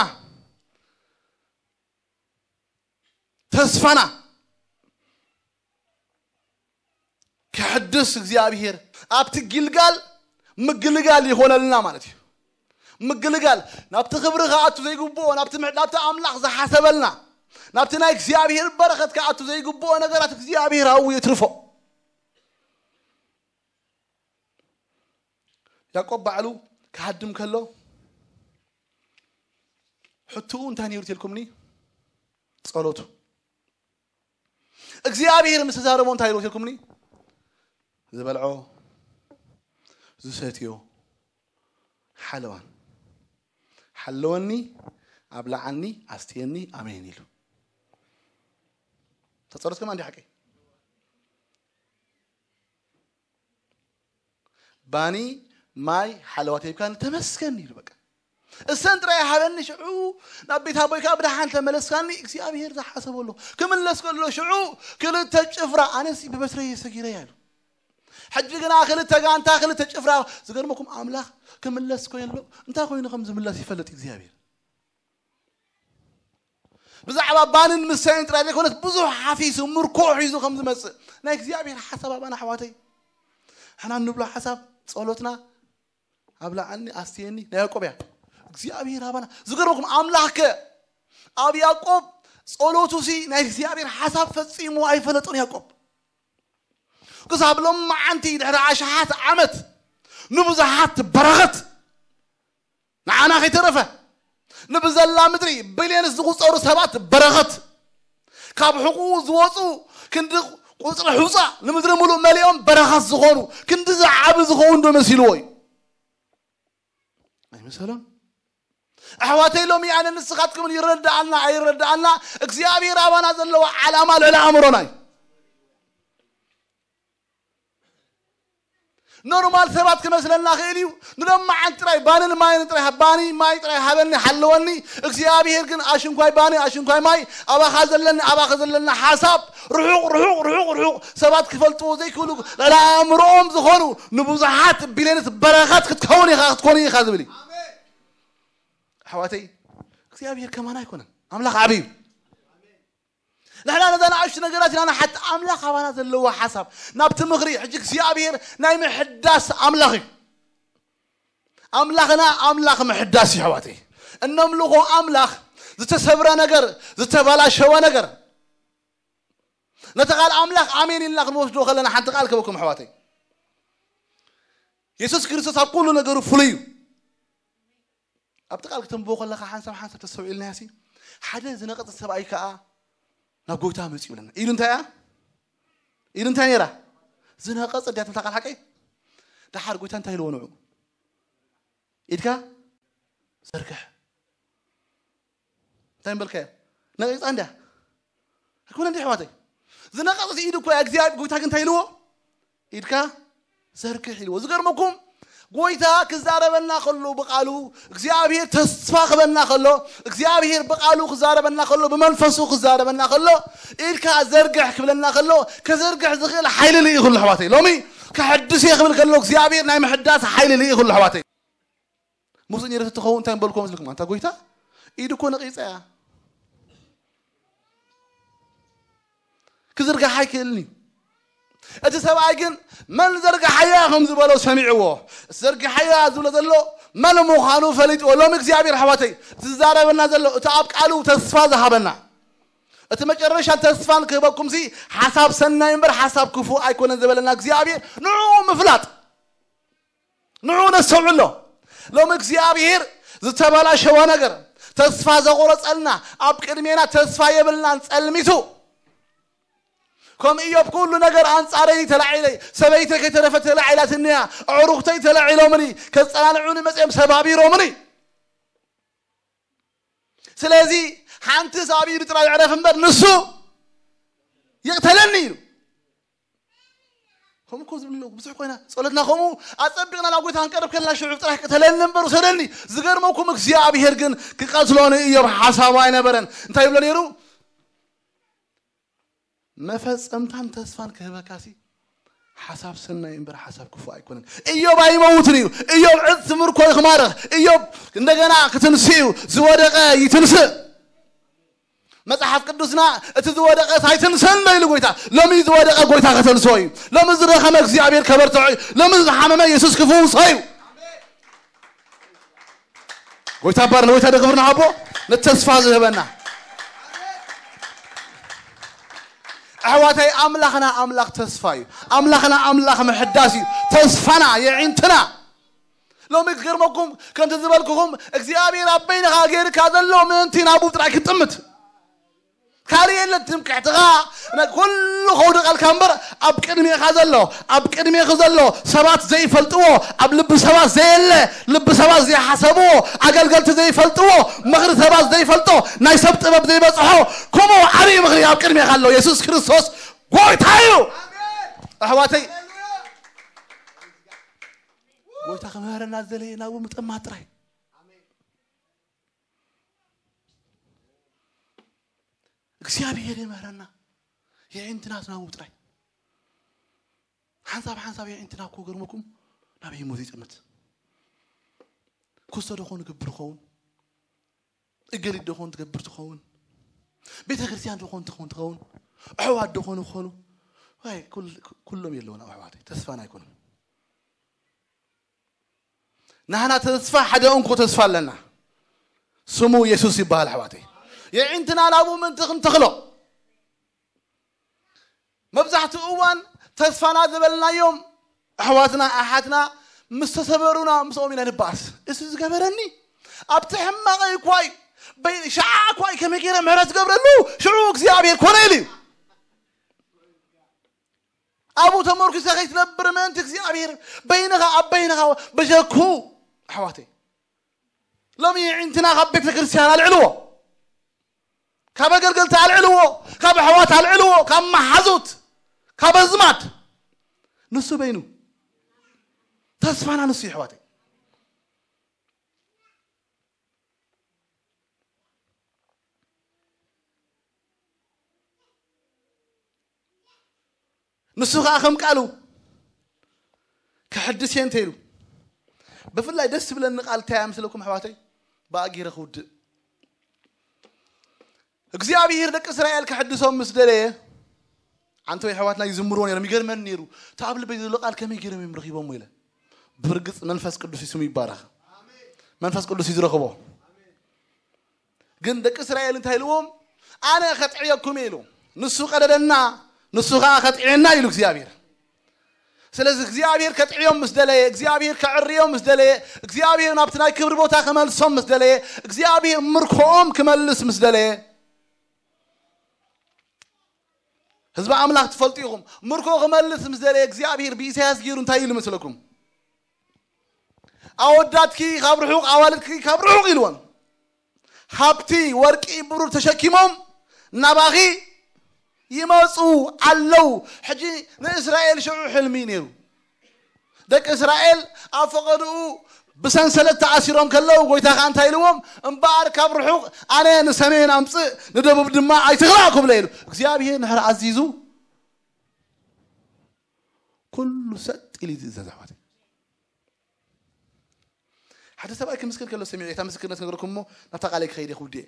ተስፋና ክሕድስ እግዚኣብሔር ኣብቲ ጊልጋል ምግልጋል ይኾነልና ማለት እዩ። ምግልጋል ናብቲ ክብሪ ክኣቱ ዘይግብኦ፣ ናብቲ ምሕ-፣ ናብቲ ኣምላኽ ዝሓሰበልና፣ ናብቲ ናይ እግዚኣብሔር በረኸት ክኣቱ ዘይግብኦ ነገራት እግዚኣብሔር ኣብኡ የትርፎ። ያዕቆብ ባዕሉ ክሃድም ከሎ ሕትኡ እንታይ ነይሩ ትልኩምኒ? ጸሎቱ። እግዚኣብሔር ምስ ተዛረቦ እንታይ ኢሉ ትልኩምኒ? ዝበልዖ ዝሰትዮ ሓለዋን ሓለወኒ፣ ኣብላዓኒ፣ ኣስትየኒ፣ ኣሜን ኢሉ። ተጸሎት ከማን እንዲ ሓቂ ባኒ ማይ ሓለዋ ተሂብካኒ ተመስገን ኢሉ። በቃ እሰን ጥራይ ሃበኒ፣ ሽዑ ናብ ቤት ኣቦይ ከዓ ብደሓን ተመለስካኒ። እግዚኣብሔር ዝሓሰቦ ኣሎ ክምለስ ከሎ ሽዑ ክልተ ጭፍራ፣ ኣነሲ ብበትረይ ሰጊረ እያ ኢሉ። ሕጂ ግና ክልተ ጋንታ፣ ክልተ ጭፍራ። ዝገርመኩም ኣምላኽ ክምለስ ኮይኑ ኣሎ። እንታይ ኮይኑ ከም ዝምለስ ይፈልጥ እግዚኣብሔር። ብዛዕባ ባንን ምሳይን ጥራይ ዘይኮነስ ብዙሕ ሓፊሱ ምርኮ ሒዙ ከም ዝመጽእ ናይ እግዚኣብሔር ሓሳብ ኣባና ኣሕዋተይ። ሕና እንብሎ ሓሳብ ጸሎትና ኣብላዓኒ ኣስትየኒ ናይ ያዕቆብ እያ። እግዚኣብሔር ኣባና ዝገርመኩም ኣምላኽ ከ ኣብ ያዕቆብ ጸሎቱ ሲ ናይ እግዚኣብሔር ሓሳብ ፈጺሙ ኣይፈለጦን ያዕቆብ። ክሳብ ሎመዓንቲ ድሕሪ ኣሽሓት ዓመት ንብዙሓት በረኸት ንዓና ከይተረፈ ንብዘላ ምድሪ ቢልዮንስ ዝቑጸሩ ሰባት በረኸት ካብ ሕቑኡ ዝወፁ ክንዲ ቁፅሪ ሑፃ ንምድሪ ሙሉእ መሊኦም በረኸት ዝኾኑ ክንዲ ዝዓቢ ዝኸውን ዶ መሲልዎ እዩ? ኣይመሰሎም። ኣሕዋተይ ሎሚ ኣነ ንስኻትኩምን ይረዳኣና ኣይረዳኣና እግዚኣብሔር ኣባና ዘለዎ ዓላማ ልዕሊ ኣእምሮና እዩ። ኖርማል ሰባት ክመስለና ክእል እዩ። ንሎማዓንቲ ጥራይ ባንን ማይን ጥራይ ሃ-፣ ባኒ ማይ ጥራይ ሃበኒ ሓለወኒ እግዚኣብሔር ግን ኣሽንኳይ ባኒ ኣሽንኳይ ማይ ኣባኻ ዘለኒ ኣባኻ ዘለና ሓሳብ ርሑቕ ርሑቕ ርሑቕ ርሑቕ ሰባት ክፈልጥዎ ዘይክእሉ ልዕሊ ኣእምሮኦም ዝኾኑ ንብዙሓት ቢልዮንስ በረኸት ክትከውን ኢኻ ክትኮኑ ኢኻ ዝብል እዩ። ኣሕዋተይ እግዚኣብሔር ከማና ኣይኮነን። ኣምላኽ ዓብዩ ንሕና ነዛ ንኣሽቱ ነገራት ኢና ንሓቲ ኣምላኽ ኣባና ዘለዎ ሓሳብ ናብቲ ምኽሪ ሕጂ እግዚኣብሔር ናይ ምሕዳስ ኣምላኽ እዩ። ኣምላኽና ኣምላኽ ምሕዳስ እዩ ኣሕዋተይ። እነምልኾ ኣምላኽ ዝተሰብረ ነገር ዝተበላሸወ ነገር ነቲ ቃል ኣምላኽ ኣሜን ኢልና ክንወስዶ ከለና ሓንቲ ቃል ክበኩም ኣሕዋተይ። የሱስ ክርስቶስ ኣብ ኩሉ ነገሩ ፍሉይ እዩ። ኣብቲ ቃል ክተንብቦ ከለኻ ሓንሳብ ሓንሳብ ተስተውዒልናዮ ሲ ሓደ ዝነቐጸ ሰብኣይ ከኣ ናብ ጎይታ መጺኡ ብለና ኢሉ እንታይ እያ ኢሉ እንታይ ነይራ ዝነቐጸ ድያ ትብል እታ ቃል ሓቀይ? ደሓር ጎይታ እንታይ ኢልዎ ንዑ ኢድካ ዘርግሕ እንታይ ምበልካዮ ነቒጻ እንድያ ኣይኮነ እንዲ ኣሕዋተይ ዝነቐጸት ኢዱ እኮ እግዚኣብሔር ጎይታ ግን እንታይ ኢልዎ ኢድካ ዘርግሕ ኢልዎ ዝገርመኩም ጎይታ ክዛረበና ከሎ ብቃሉ እግዚኣብሔር ተስፋ ክበና ከሎ እግዚኣብሔር ብቃሉ ክዛረበና ከሎ ብመንፈሱ ክዛረበና ከሎ ኢድካ ዘርግሕ ክብለና ከሎ ከዘርግሕ ዝኽእል ሓይሊ ልኢኹሉ ኣሕዋተይ ሎሚ ከሐድስ እየ ክብል ከሎ እግዚኣብሔር ናይ ምሕዳስ ሓይሊ ልኢኹሉ ኣሕዋተይ ሙሴ ነይረ ትኸውን እንታይ በልኮ መስልኩም ኣንታ ጎይታ ኢዱ እኮ ነቒፃ እያ ክዝርጋሓ ኣይክእልን እዩ እቲ ሰብኣይ ግን መን ዘርግሓያ ከም ዝበሎ ሰሚዕዎ ዘርግሓያ ዝብሎ ዘሎ መን ምዃኑ ፈሊጥዎ ሎም እግዚኣብሔር ኣሕዋተይ ዝዛረበና ዘሎ እቲ ኣብ ቃሉ ተስፋ ዝሃበና እቲ መጨረሻን ተስፋን ክህበኩም ሲ ሓሳብ ሰናይ እምበር ሓሳብ ክፉእ ኣይኮነን ዝበለና እግዚኣብሔር ንዕኡ ምፍላጥ ንዑ ነስተውዕሎ ሎም እግዚኣብሔር ዝተበላሸወ ነገር ተስፋ ዘቆረጸልና ኣብ ቅድሜና ተስፋ የብልናን ጸልሚቱ ከም ኢዮብ ኩሉ ነገር ኣንጻረይ ተላዒለይ ሰበይተይ ከይተረፈ ተላዒላትንያ ኣዕሩኽተይ ተላዒሎምኒ ከጸናንዑኒ መጽኦም ሰባቢሮምኒ ስለዚ ሓንቲ ሳብ ኢዱ ጥራይ ዕረፍ እምበር ንሱ ይቕተለኒ ኢሉ ከምኡ እኮ ዝብሉ ብዙሕ ኮይና ጸሎትና ከምኡ ኣጸቢቕና ናብ ጎይታ ክንቀርብ ከለና ሽዑ ጥራሕ ቅተለኒ እምበር ውሰደኒ። ዝገርመኩም እግዚኣብሔር ግን ክቀትሎ ንእዮብ ሓሳቡ ኣይነበረን። እንታይ ይብሎ ነይሩ? መፈጸምታን ተስፋን ክህበካሲ ሓሳብ ሰናይ እምበር ሓሳብ ክፉእ ኣይኮነን። እዮብ ኣይመውትን እዩ። እዮብ ዕጽ ምርኮ ክማርኽ፣ እዮብ እንደገና ክትንስእ እዩ። ዝወደቀ ይትንስእ። መጽሓፍ ቅዱስና እቲ ዝወደቀ ኣይትንሰን ኢሉ ጎይታ። ሎሚ ዝወደቀ ጎይታ ከተንስኦ እዩ። ሎሚ ዝደኸመ እግዚኣብሔር ከበርትዖ እዩ። ሎሚ ዝሓመመ የሱስ ክፍውሶ እዩ። ጎይታ ባር ንጎይታ ደክብር ንሃቦ ነተስፋ ዝህበና። ኣሕዋተይ ኣምላኽና ኣምላኽ ተስፋ እዩ። ኣምላኽና ኣምላኽ ምሕዳስ እዩ። ተስፋና የዒንትና። ሎሚ ክገርመኩም ከምቲ ዝበልኩኹም እግዚኣብሔር ኣብ በይንኻ ገይርካ ዘሎ ምእንቲ ናብኡ ጥራይ ክትጥምት ካልእ የለን። ትምክሕትኻ ኩሉ ከውድቐልካ እምበር ኣብ ቅድሜኻ ዘሎ ኣብ ቅድሜኺ ዘሎ ሰባት ዘይፈልጥዎ ኣብ ልቢ ሰባት ዘየለ ልቢ ሰባት ዘይሓሰብዎ ኣገልገልቲ ዘይፈልጥዎ ምኽሪ ሰባት ዘይፈልጦ ናይ ሰብ ጥበብ ዘይበፅሖ ከምኡ ዓብዪ ምኽሪ ኣብ ቅድሜኻ ኣሎ። የሱስ ክርስቶስ ጎይታ እዩ። ኣሕዋተይ ጎይታ ክምህረና ዝደለየ ናብኡ ምጥማት ጥራይ እግዚኣብሔር ይምህረና። የዒንትና ናብኡ ጥራይ ሓንሳብ ሓንሳብ የዒንትና እኮ ገርመኩም ናብ ህይወት ይጥምት። ኩስቶ ደኾን ግብር ኸውን እገሊት ደኾን ትገብር ትኸውን ቤተ ክርስቲያን ደኾን ትኾን ትኸውን ኣሕዋት ደኾን ይኾኑ ኩሎም የለውን ኣሕዋት ተስፋና ኣይኮኑም። ናህና ተስፋ ሓደ እንኮ ተስፋ ኣለና። ስሙ የሱስ ይበሃል ኣሕዋተይ። የዒንትና ናብኡ ምእንቲ ክንተኽሎ መብዛሕትኡ እዋን ተስፋና ዝበልናዮም ኣሕዋትና ኣሓትና ምስ ተሰበሩና ምስኦም ኢና ንበኣስ። እሱ ዝገበረኒ ኣብቲ ሕማቐይ እኳ እዩ በይ- ሸዓ እኳ እዩ ከመይ ገይረ ምሕረት ዝገብረሉ ሽዑ እግዚኣብሔር ኮነ ኢሉ እዩ። ኣብኡ ተመርኩሰ ከይትነብር ምእንቲ እግዚኣብሔር በይንኻ ኣብ በይንኻ በጀኩ ኣሕዋተይ ሎሚ የዒንትና ካብ ቤተ ክርስቲያን ኣልዕልዎ ካብ ኣገልገልቲ ኣልዕልዎ ካብ ኣሕዋት ኣልዕልዎ ካብ መሓዙት ካብ ኣዝማድ ንሱ በይኑ ተስፋና ንሱ ይሕዋተይ ንሱ ከዓ ከም ቃሉ ክሕድስ እየ እንተ ኢሉ ብፍላይ ደስ ዝብለኒ ቃል እንታይ ምስለኩም ኣሕዋተይ ብኣጊረ ክውድእ እግዚኣብሔር ደቂ እስራኤል ክሕድሶም ምስ ደለየ ኣንተ ወይ ኣሕዋትና ይዝምርዎ ነይሮም ይገርመኒ ነይሩ እቲ ኣብ ልበይ ዘሎ ቃል ከመይ ገይሮም እዮም ረኪቦሞ ኢለ ብርግፅ መንፈስ ቅዱስ ስሙ ይባረኽ መንፈስ ቅዱስ እዩ ዝረክቦ ግን ደቂ እስራኤል እንታይ ኢልዎም ኣነ ከጥዕየኩም ኢሉ ንሱ ቀደደና ንሱ ከዓ ከጥዕየና ኢሉ እግዚኣብሔር ስለዚ እግዚኣብሔር ከጥዕዮም ምስ ደለየ እግዚኣብሔር ከዕርዮም ምስ ደለየ እግዚኣብሔር ናብቲ ናይ ክብሪ ቦታ ከመልሶም ምስ ደለየ እግዚኣብሔር ምርኮኦም ክመልስ ምስ ደለየ ህዝቢ ኣምላኽ ትፈልጡ ኢኹም ምርኮ ክመልስ ምስ ደለየ እግዚኣብሔር ብኢሳያስ ገይሩ እንታይ ኢሉ መስለኩም ኣወዳትኪ ካብ ርሑቕ ኣዋልድኪ ካብ ርሑቕ ኢልወን ሃብቲ ወርቂ ብሩር ተሸኪሞም ናባኺ ይመፁ ኣለዉ ሕጂ ንእስራኤል ሽዑ ሕልሚ ነይሩ ደቂ እስራኤል ኣብ ፈቐድኡ ብሰንሰለት ተኣሲሮም ከለዉ ጎይታ ከዓ እንታይ ኢልዎም እምበኣር ካብ ርሑቕ ኣነ ንሰሜን ኣምፅእ ንደቡብ ድማ ኣይትኽላእ ክብለ ኢሉ እግዚኣብሔር ንሕር ኣዚዙ ኩሉ ሰጥ ኢሉ ዝእዘዝ ኣሕዋት ሓደ ሰብኣይ ክምስክር ከሎ ሰሚዐ እታ ምስክርነት ነገርኩም እሞ ናብታ ቃለይ ክኸይድ እየ ክውድእ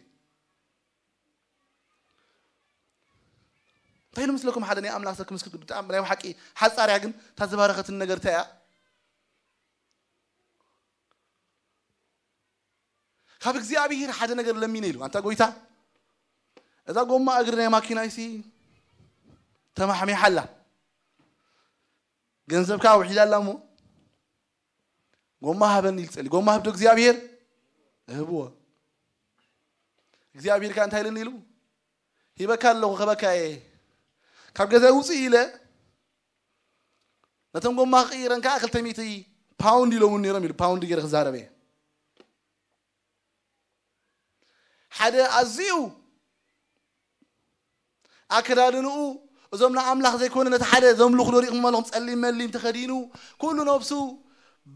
እንታይ ኢሉ ምስለኩም ሓደ ናይ ኣምላኽ ሰብ ክምስክር ብጣዕሚ ናይ ሓቂ ሓፃርያ ግን እታ ዝባረኸትን ነገር እንታይ እያ ካብ እግዚኣብሔር ሓደ ነገር ለሚነ ኢሉ ኣንታ ጎይታ እዛ ጎማ እግሪ ናይ ማኪናይሲ ተማሕሚሓላ ገንዘብካ ውሒዳ ኣላ እሞ ጎማ ሃበኒ ኢሉ ጸሊ ጎማ ህብዶ እግዚኣብሔር እህብዎ እግዚኣብሔር ከ እንታይ ኢለኒ ኢሉ ሂበካ ኣለኹ ከበካ እየ ካብ ገዛ ውፅእ ኢለ ነቶም ጎማ ክቅይረን ከዓ ክልተ ሚእቲ ፓውንድ ኢሎምን ነይሮም ኢሉ ፓውንድ ገይረ ክዛረበ እየ ሓደ ኣዝዩ ኣከዳድንኡ እዞም ንኣምላኽ ዘይኮነ ነቲ ሓደ ዘምልኹ ዶ ሪእኹም ኣለኹም? ጸሊም መሊም ተኸዲኑ፣ ኩሉ ነብሱ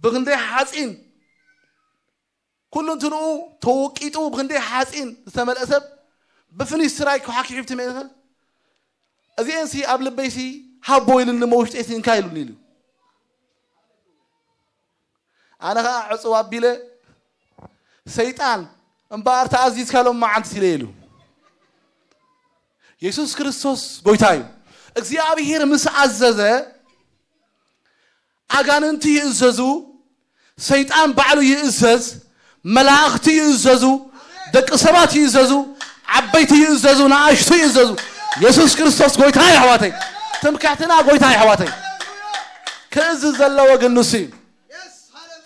ብኽንደይ ሓጺን፣ ኩሉ እንትንኡ ተወቂጡ፣ ብኽንደይ ሓጺን ዝተመልአ ሰብ ብፍኒስትራይ ክሓኪሒብቲ መእኸ፣ እዚኤንሲ ኣብ ልበይሲ ሃቦ ኢሉኒ፣ እሞ ውሽጠይሲ እንካ ኢሉኒ ኢሉ። ኣነ ኸዓ ዕጽው ኣቢለ፣ ሰይጣን እምበኣር ተኣዚዝካ ሎም መዓንቲ ኢለ ኢሉ። የሱስ ክርስቶስ ጎይታ እዩ። እግዚኣብሔር ምስ ኣዘዘ፣ ኣጋንንቲ ይእዘዙ፣ ሰይጣን ባዕሉ ይእዘዝ፣ መላእኽቲ ይእዘዙ፣ ደቂ ሰባት ይእዘዙ፣ ዓበይቲ ይእዘዙ፣ ንኣሽቱ ይእዘዙ። የሱስ ክርስቶስ ጎይታ እዩ ኣሕዋተይ። ትምክሕትና ጎይታ እዩ ኣሕዋተይ። ክእዝዝ ዘለዎ ግን ንሱ እዩ።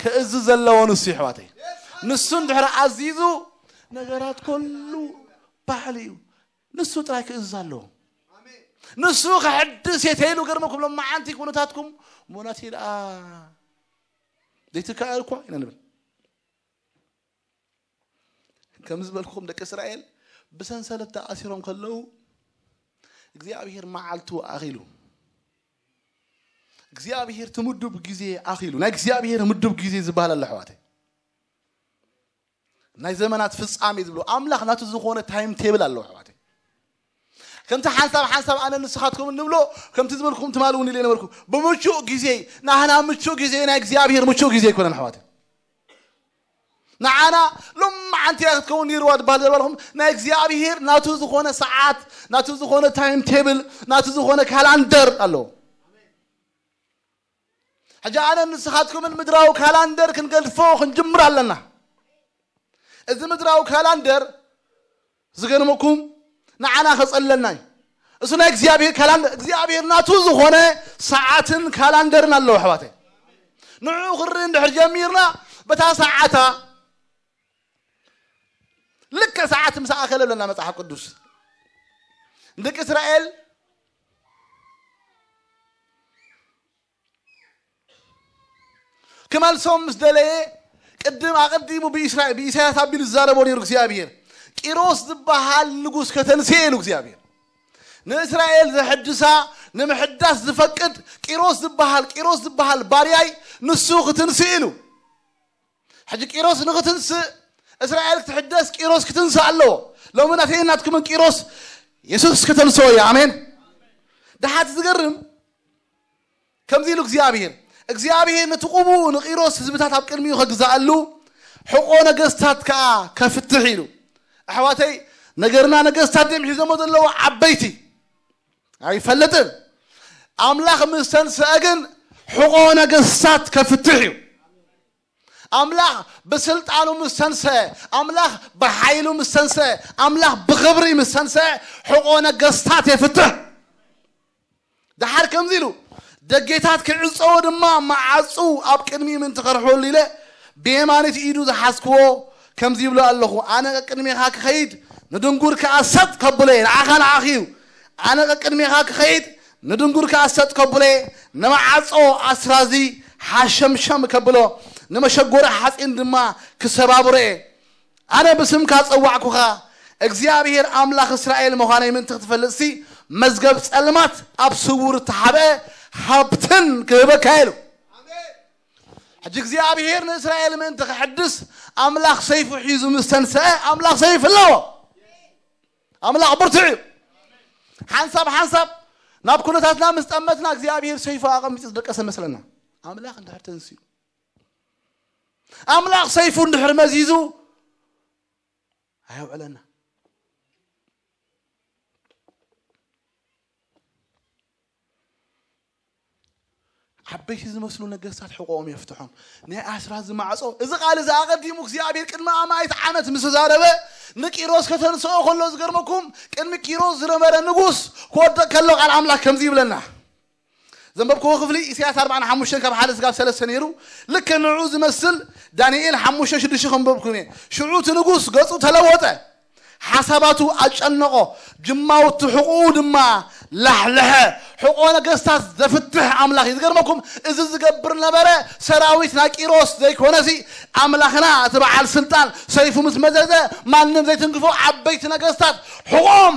ክእዝዝ ዘለዎ ንሱ እዩ ኣሕዋተይ። ንሱ እንድሕር ኣዚዙ፣ ነገራት ኩሉ ባዕሉ እዩ። ንሱ ጥራይ ክእዝዝ ኣለዎ። ንሱ ከሕድስ የተይሉ ገርመኩም ሎም መዓንቲ ኩነታትኩም ሞናት ኢልኣ ዘይትከኣል እኳ ኢና ንብል። ከም ዝበልኩኹም ደቂ እስራኤል ብሰንሰለት ተኣሲሮም ከለዉ እግዚኣብሔር መዓልቱ ኣኺሉ፣ እግዚኣብሔር ትምዱብ ግዜ ኣኺሉ፣ ናይ እግዚኣብሔር ምዱብ ግዜ ዝበሃል ኣሎ ኣሕዋተይ። ናይ ዘመናት ፍጻሜ ዝብሎ ኣምላኽ ናቱ ዝኾነ ታይም ቴብል ኣለዎ ኣሕዋተይ። ከምቲ ሓንሳብ ሓንሳብ ኣነ ንስኻትኩም እንብሎ፣ ከምቲ ዝበልኩም ትማሊ እውን ኢለ ነበርኩ፣ ብምቹእ ግዜ፣ ናህና ምቹእ ግዜ ናይ እግዚኣብሔር ምቹእ ግዜ ኣይኮነን ኣሕዋተይ። ንዓና ሎማዓንቲ እያ ክትከውን ነይርዋ ዝበሃል ዘበልኹም፣ ናይ እግዚኣብሔር ናቱ ዝኾነ ሰዓት፣ ናቱ ዝኾነ ታይም ቴብል፣ ናቱ ዝኾነ ካላንደር ኣለዎ። ሕጂ ኣነ ንስኻትኩምን ምድራዊ ካላንደር ክንገድፎ ክንጅምር ኣለና። እዚ ምድራዊ ካላንደር ዝገርመኩም ንዓና ከጸለልና እዩ። እሱ ናይ እግዚኣብሔር ካላንደር፣ እግዚኣብሔር ናቱ ዝኾነ ሰዓትን ካላንደርን ኣለዎ ኣሕዋተይ። ንዕኡ ክርኢ እንድሕር ጀሚርና በታ ሰዓታ ልክዕ ሰዓት ምስ ኣኸለ ብለና መጽሓፍ ቅዱስ። ንደቂ እስራኤል ክመልሶም ምስ ደለየ ቅድም ኣቐዲሙ ብኢስራኤል ብኢሳያስ ኣቢሉ ዝዛረቦ ነይሩ እግዚኣብሔር። ቂሮስ ዝበሃል ንጉስ ከተንስኤ ኢሉ እግዚኣብሔር። ንእስራኤል ዘሕድሳ ንምሕዳስ ዝፈቅድ ቂሮስ ዝበሃል ቂሮስ ዝበሃል ባርያይ ንሱ ክትንስእ ኢሉ። ሕጂ ቂሮስ ንክትንስእ እስራኤል ክትሕደስ ቂሮስ ክትንስእ ኣለዎ። ሎሚ ናተይ ናትኩምን ቂሮስ የሱስ ከተንስኦ እዩ። ኣሜን። ደሓት ዝገርም ከምዚ ኢሉ እግዚኣብሔር እግዚኣብሔር ነቲ ቁቡኡ ንቂሮስ ህዝብታት ኣብ ቅድሚኡ ከግዛኣሉ ሕቆ ነገስታት ከዓ ከፍትሕ ኢሉ። ኣሕዋተይ ነገርና ነገስታት ድም ሒዞሞ ዘለዎ ዓበይቲ ኣይፈልጥን። ኣምላኽ ምስ ተንስአ ግን ሕቆ ነገስታት ከፍትሕ እዩ። ኣምላኽ ብስልጣኑ ምስ ተንስአ፣ ኣምላኽ ብሓይሉ ምስ ተንስአ፣ ኣምላኽ ብኽብሪ ምስ ተንስአ ሕቆ ነገስታት የፍትሕ። ደሓር ከምዚ ኢሉ ደጌታት ክዕጸዎ ድማ መዓጹ ኣብ ቅድሚ ምእንቲ ከርሕወሉ ኢለ ብየማኒት ኢዱ ዝሓዝክዎ ከምዚ ይብሎ ኣለኹ፣ ኣነ ቅድሜኻ ክኸይድ ንድንጉር ከኣ ሰጥ ከብሎ እየ። ንዓኻ ንዓኺ እዩ። ኣነ ቅድሜኻ ክኸይድ ንድንጉር ከኣ ሰጥ ከብሎ እየ። ንመዓጾ ኣስራዚ ሓሸምሸም ከብሎ ንመሸጎሪ ሓጺን ድማ ክሰባብሮ እየ። ኣነ ብስምካ ጸዋዕኩኻ እግዚኣብሔር ኣምላኽ እስራኤል ምዃነይ ምእንቲ ክትፈልጥሲ መዝገብ ጸልማት ኣብ ስውር እተሓብአ ሃብትን ክህበካ ኢሉ። ሕጂ እግዚኣብሔር ንእስራኤል ምእንቲ ክሕድስ ኣምላኽ ሰይፉ ሒዙ ምስ ተንስአ ኣምላኽ ሰይፍ ኣለዎ። ኣምላኽ ብርቱዕ እዩ። ሓንሳብ ሓንሳብ ናብ ኩነታትና ምስ ጠመትና እግዚኣብሔር ሰይፉ ኣቐሚጡ ዝደቀሰ መስለና። ኣምላኽ እንድሕር ተንስኡ ኣምላኽ ሰይፉ እንድሕር መዚዙ ኣየውዕለና። ዓበይቲ ዝመስሉ ነገስታት ሕቆኦም የፍትሖም። ናይ ኣስራ ዝማዕጾ እዚ ቃል እዚ ኣቐዲሙ እግዚኣብሔር ቅድሚ ኣማኢት ዓመት ምስ ተዛረበ ንቂሮስ ከተንስኦ ከሎ ዝገርመኩም ቅድሚ ቂሮስ ዝነበረ ንጉስ ክወደቅ ከሎ ቃል ኣምላኽ ከምዚ ይብለና። ዘንበብክዎ ክፍሊ ኢሳያስ ኣርባዕን ሓሙሽተን ካብ ሓደ ስጋብ ሰለስተ ነይሩ። ልክ ንዑ ዝመስል ዳንኤል ሓሙሽተ ሽዱሽተ ከንበብኩም እየ። ሽዑ እቲ ንጉስ ገጹ ተለወጠ፣ ሓሳባቱ ኣጨነቆ፣ ጅማውቲ ሕቁኡ ድማ ላሕልሐ። ሕቆ ነገስታት ዘፍትሕ ኣምላኽ እዩ። ዝገርመኩም እዚ ዝገብር ነበረ ሰራዊት ናይ ቂሮስ ዘይኮነሲ ኣምላኽና እቲ በዓል ስልጣን ሰይፉ ምስ መዘዘ ማንም ዘይትንክፎ ዓበይቲ ነገስታት ሕቆም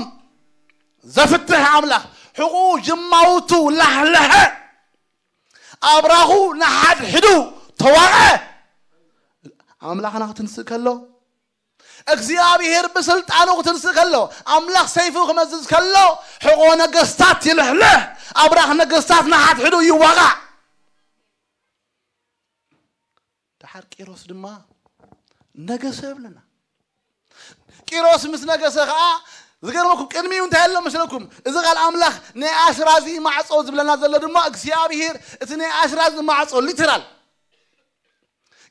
ዘፍትሕ ኣምላኽ ሕቑኡ ጅማውቱ ላሕለሐ፣ ኣብራኹ ንሓድሕዱ ተዋቐ። ኣምላኽና ክትንስእ ከሎ፣ እግዚኣብሔር ብስልጣኑ ክትንስእ ከሎ፣ ኣምላኽ ሰይፉ ክመዝዝ ከሎ፣ ሕቖ ነገስታት ይልሕልሕ፣ ኣብራኽ ነገስታት ንሓድሕዱ ይዋቓዕ። ደሓር ቂሮስ ድማ ነገሰ ይብለና። ቂሮስ ምስ ነገሰ ከዓ፣ ዝገርመኩም፣ ቅድሚኡ እንታይ ኣሎ መስለኩም? እዚ ቃል ኣምላኽ ናይ ኣስራዚ ማዕጾ ዝብለና ዘሎ ድማ እግዚኣብሔር እቲ ናይ ኣስራዚ ማዕጾ ሊትራል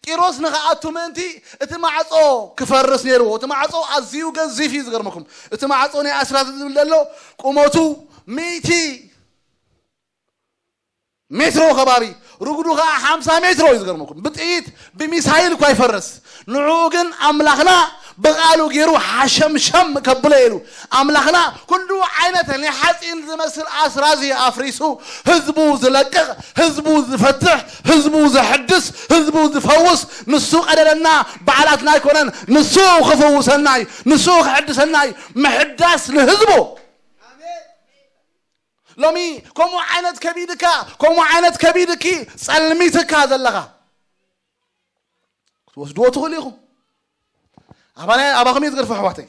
ቂሮስ ንኽኣቱ ምእንቲ እቲ ማዕጾ ክፈርስ ነይርዎ። እቲ ማዕጾ ኣዝዩ ገዚፍ እዩ። ዝገርመኩም፣ እቲ ማዕጾ ናይ ኣስራዚ ዝብል ዘሎ ቁመቱ ሚእቲ ሜትሮ ከባቢ፣ ርጉዱ ከዓ ሓምሳ ሜትሮ እዩ። ዝገርመኩም፣ ብጥይት ብሚሳይል እኳ ይፈርስ። ንዕኡ ግን ኣምላኽና ብቓሉ ገይሩ ሓሸምሸም ከብሎ ኢሉ። ኣምላኽና ኩሉ ዓይነት ናይ ሓፂን ዝመስል ኣስራዚ ኣፍሪሱ ህዝቡ ዝለቅቕ፣ ህዝቡ ዝፈትሕ፣ ህዝቡ ዘሕድስ፣ ህዝቡ ዝፈውስ፣ ንሱ ቀደለና፣ በዓላትና ኣይኮነን፣ ንሱ ክፍውሰና እዩ፣ ንሱ ክሕድሰና እዩ። ምሕዳስ ንህዝቡ። ሎሚ ከምኡ ዓይነት ከቢድካ፣ ከምኡ ዓይነት ከቢድኪ ጸልሚትካ ዘለኻ ክትወስድዎ ትኽእሉ ኢኹም። ኣባና፣ ኣባኹም እዩ ዝገርፎ ኣሕዋተይ።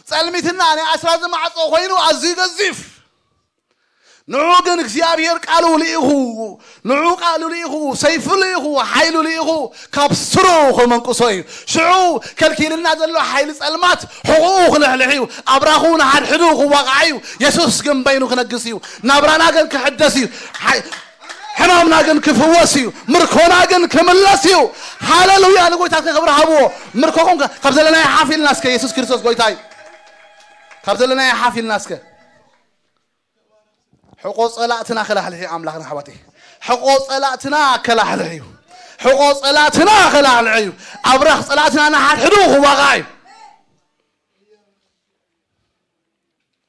ጸልሚትና ናይ ኣስራዚ ማዕጾ ኮይኑ ኣዝዩ ገዚፍ። ንዑ ግን እግዚኣብሔር ቃሉ ልኢኹ፣ ንዑ ቃሉ ልኢኹ፣ ሰይፉ ልኢኹ፣ ሓይሉ ልኢኹ፣ ካብ ስሩ ክመንቅሶ እዩ። ሽዑ ከልኪልና ዘሎ ሓይሊ ጸልማት ሕቑኡ ክልሕልሕ እዩ። ኣብራኹ ንሓድሕዱ ክዋቃዕ እዩ። የሱስ ግን በይኑ ክነግስ እዩ። ናብራና ግን ክሕደስ እዩ። ሓይ-፣ ሕማምና ግን ክፍወስ እዩ። ምርኮና ግን ክምለስ እዩ። ሃሌሉያ! ንጎይታ ክብሪ ሃብዎ። ምርኮኹም ከ-፣ ካብ ዘለናዮ ሓፍ ኢልና እስከ፣ የሱስ ክርስቶስ ጎይታ እዩ። ካብ ዘለናዮ ሓፍ ኢልና እስከ። ሕቆ ጸላእትና ከላሕልሕ እዩ ኣምላኽና ኣሕዋተይ። ሕቆ ጸላእትና ከላሕልሕ እዩ። ሕቆ ጸላእትና ከላሕልሕ እዩ። ኣብራኽ ጸላእትና ንሓድሕዱ ክዋቃዕ እዩ።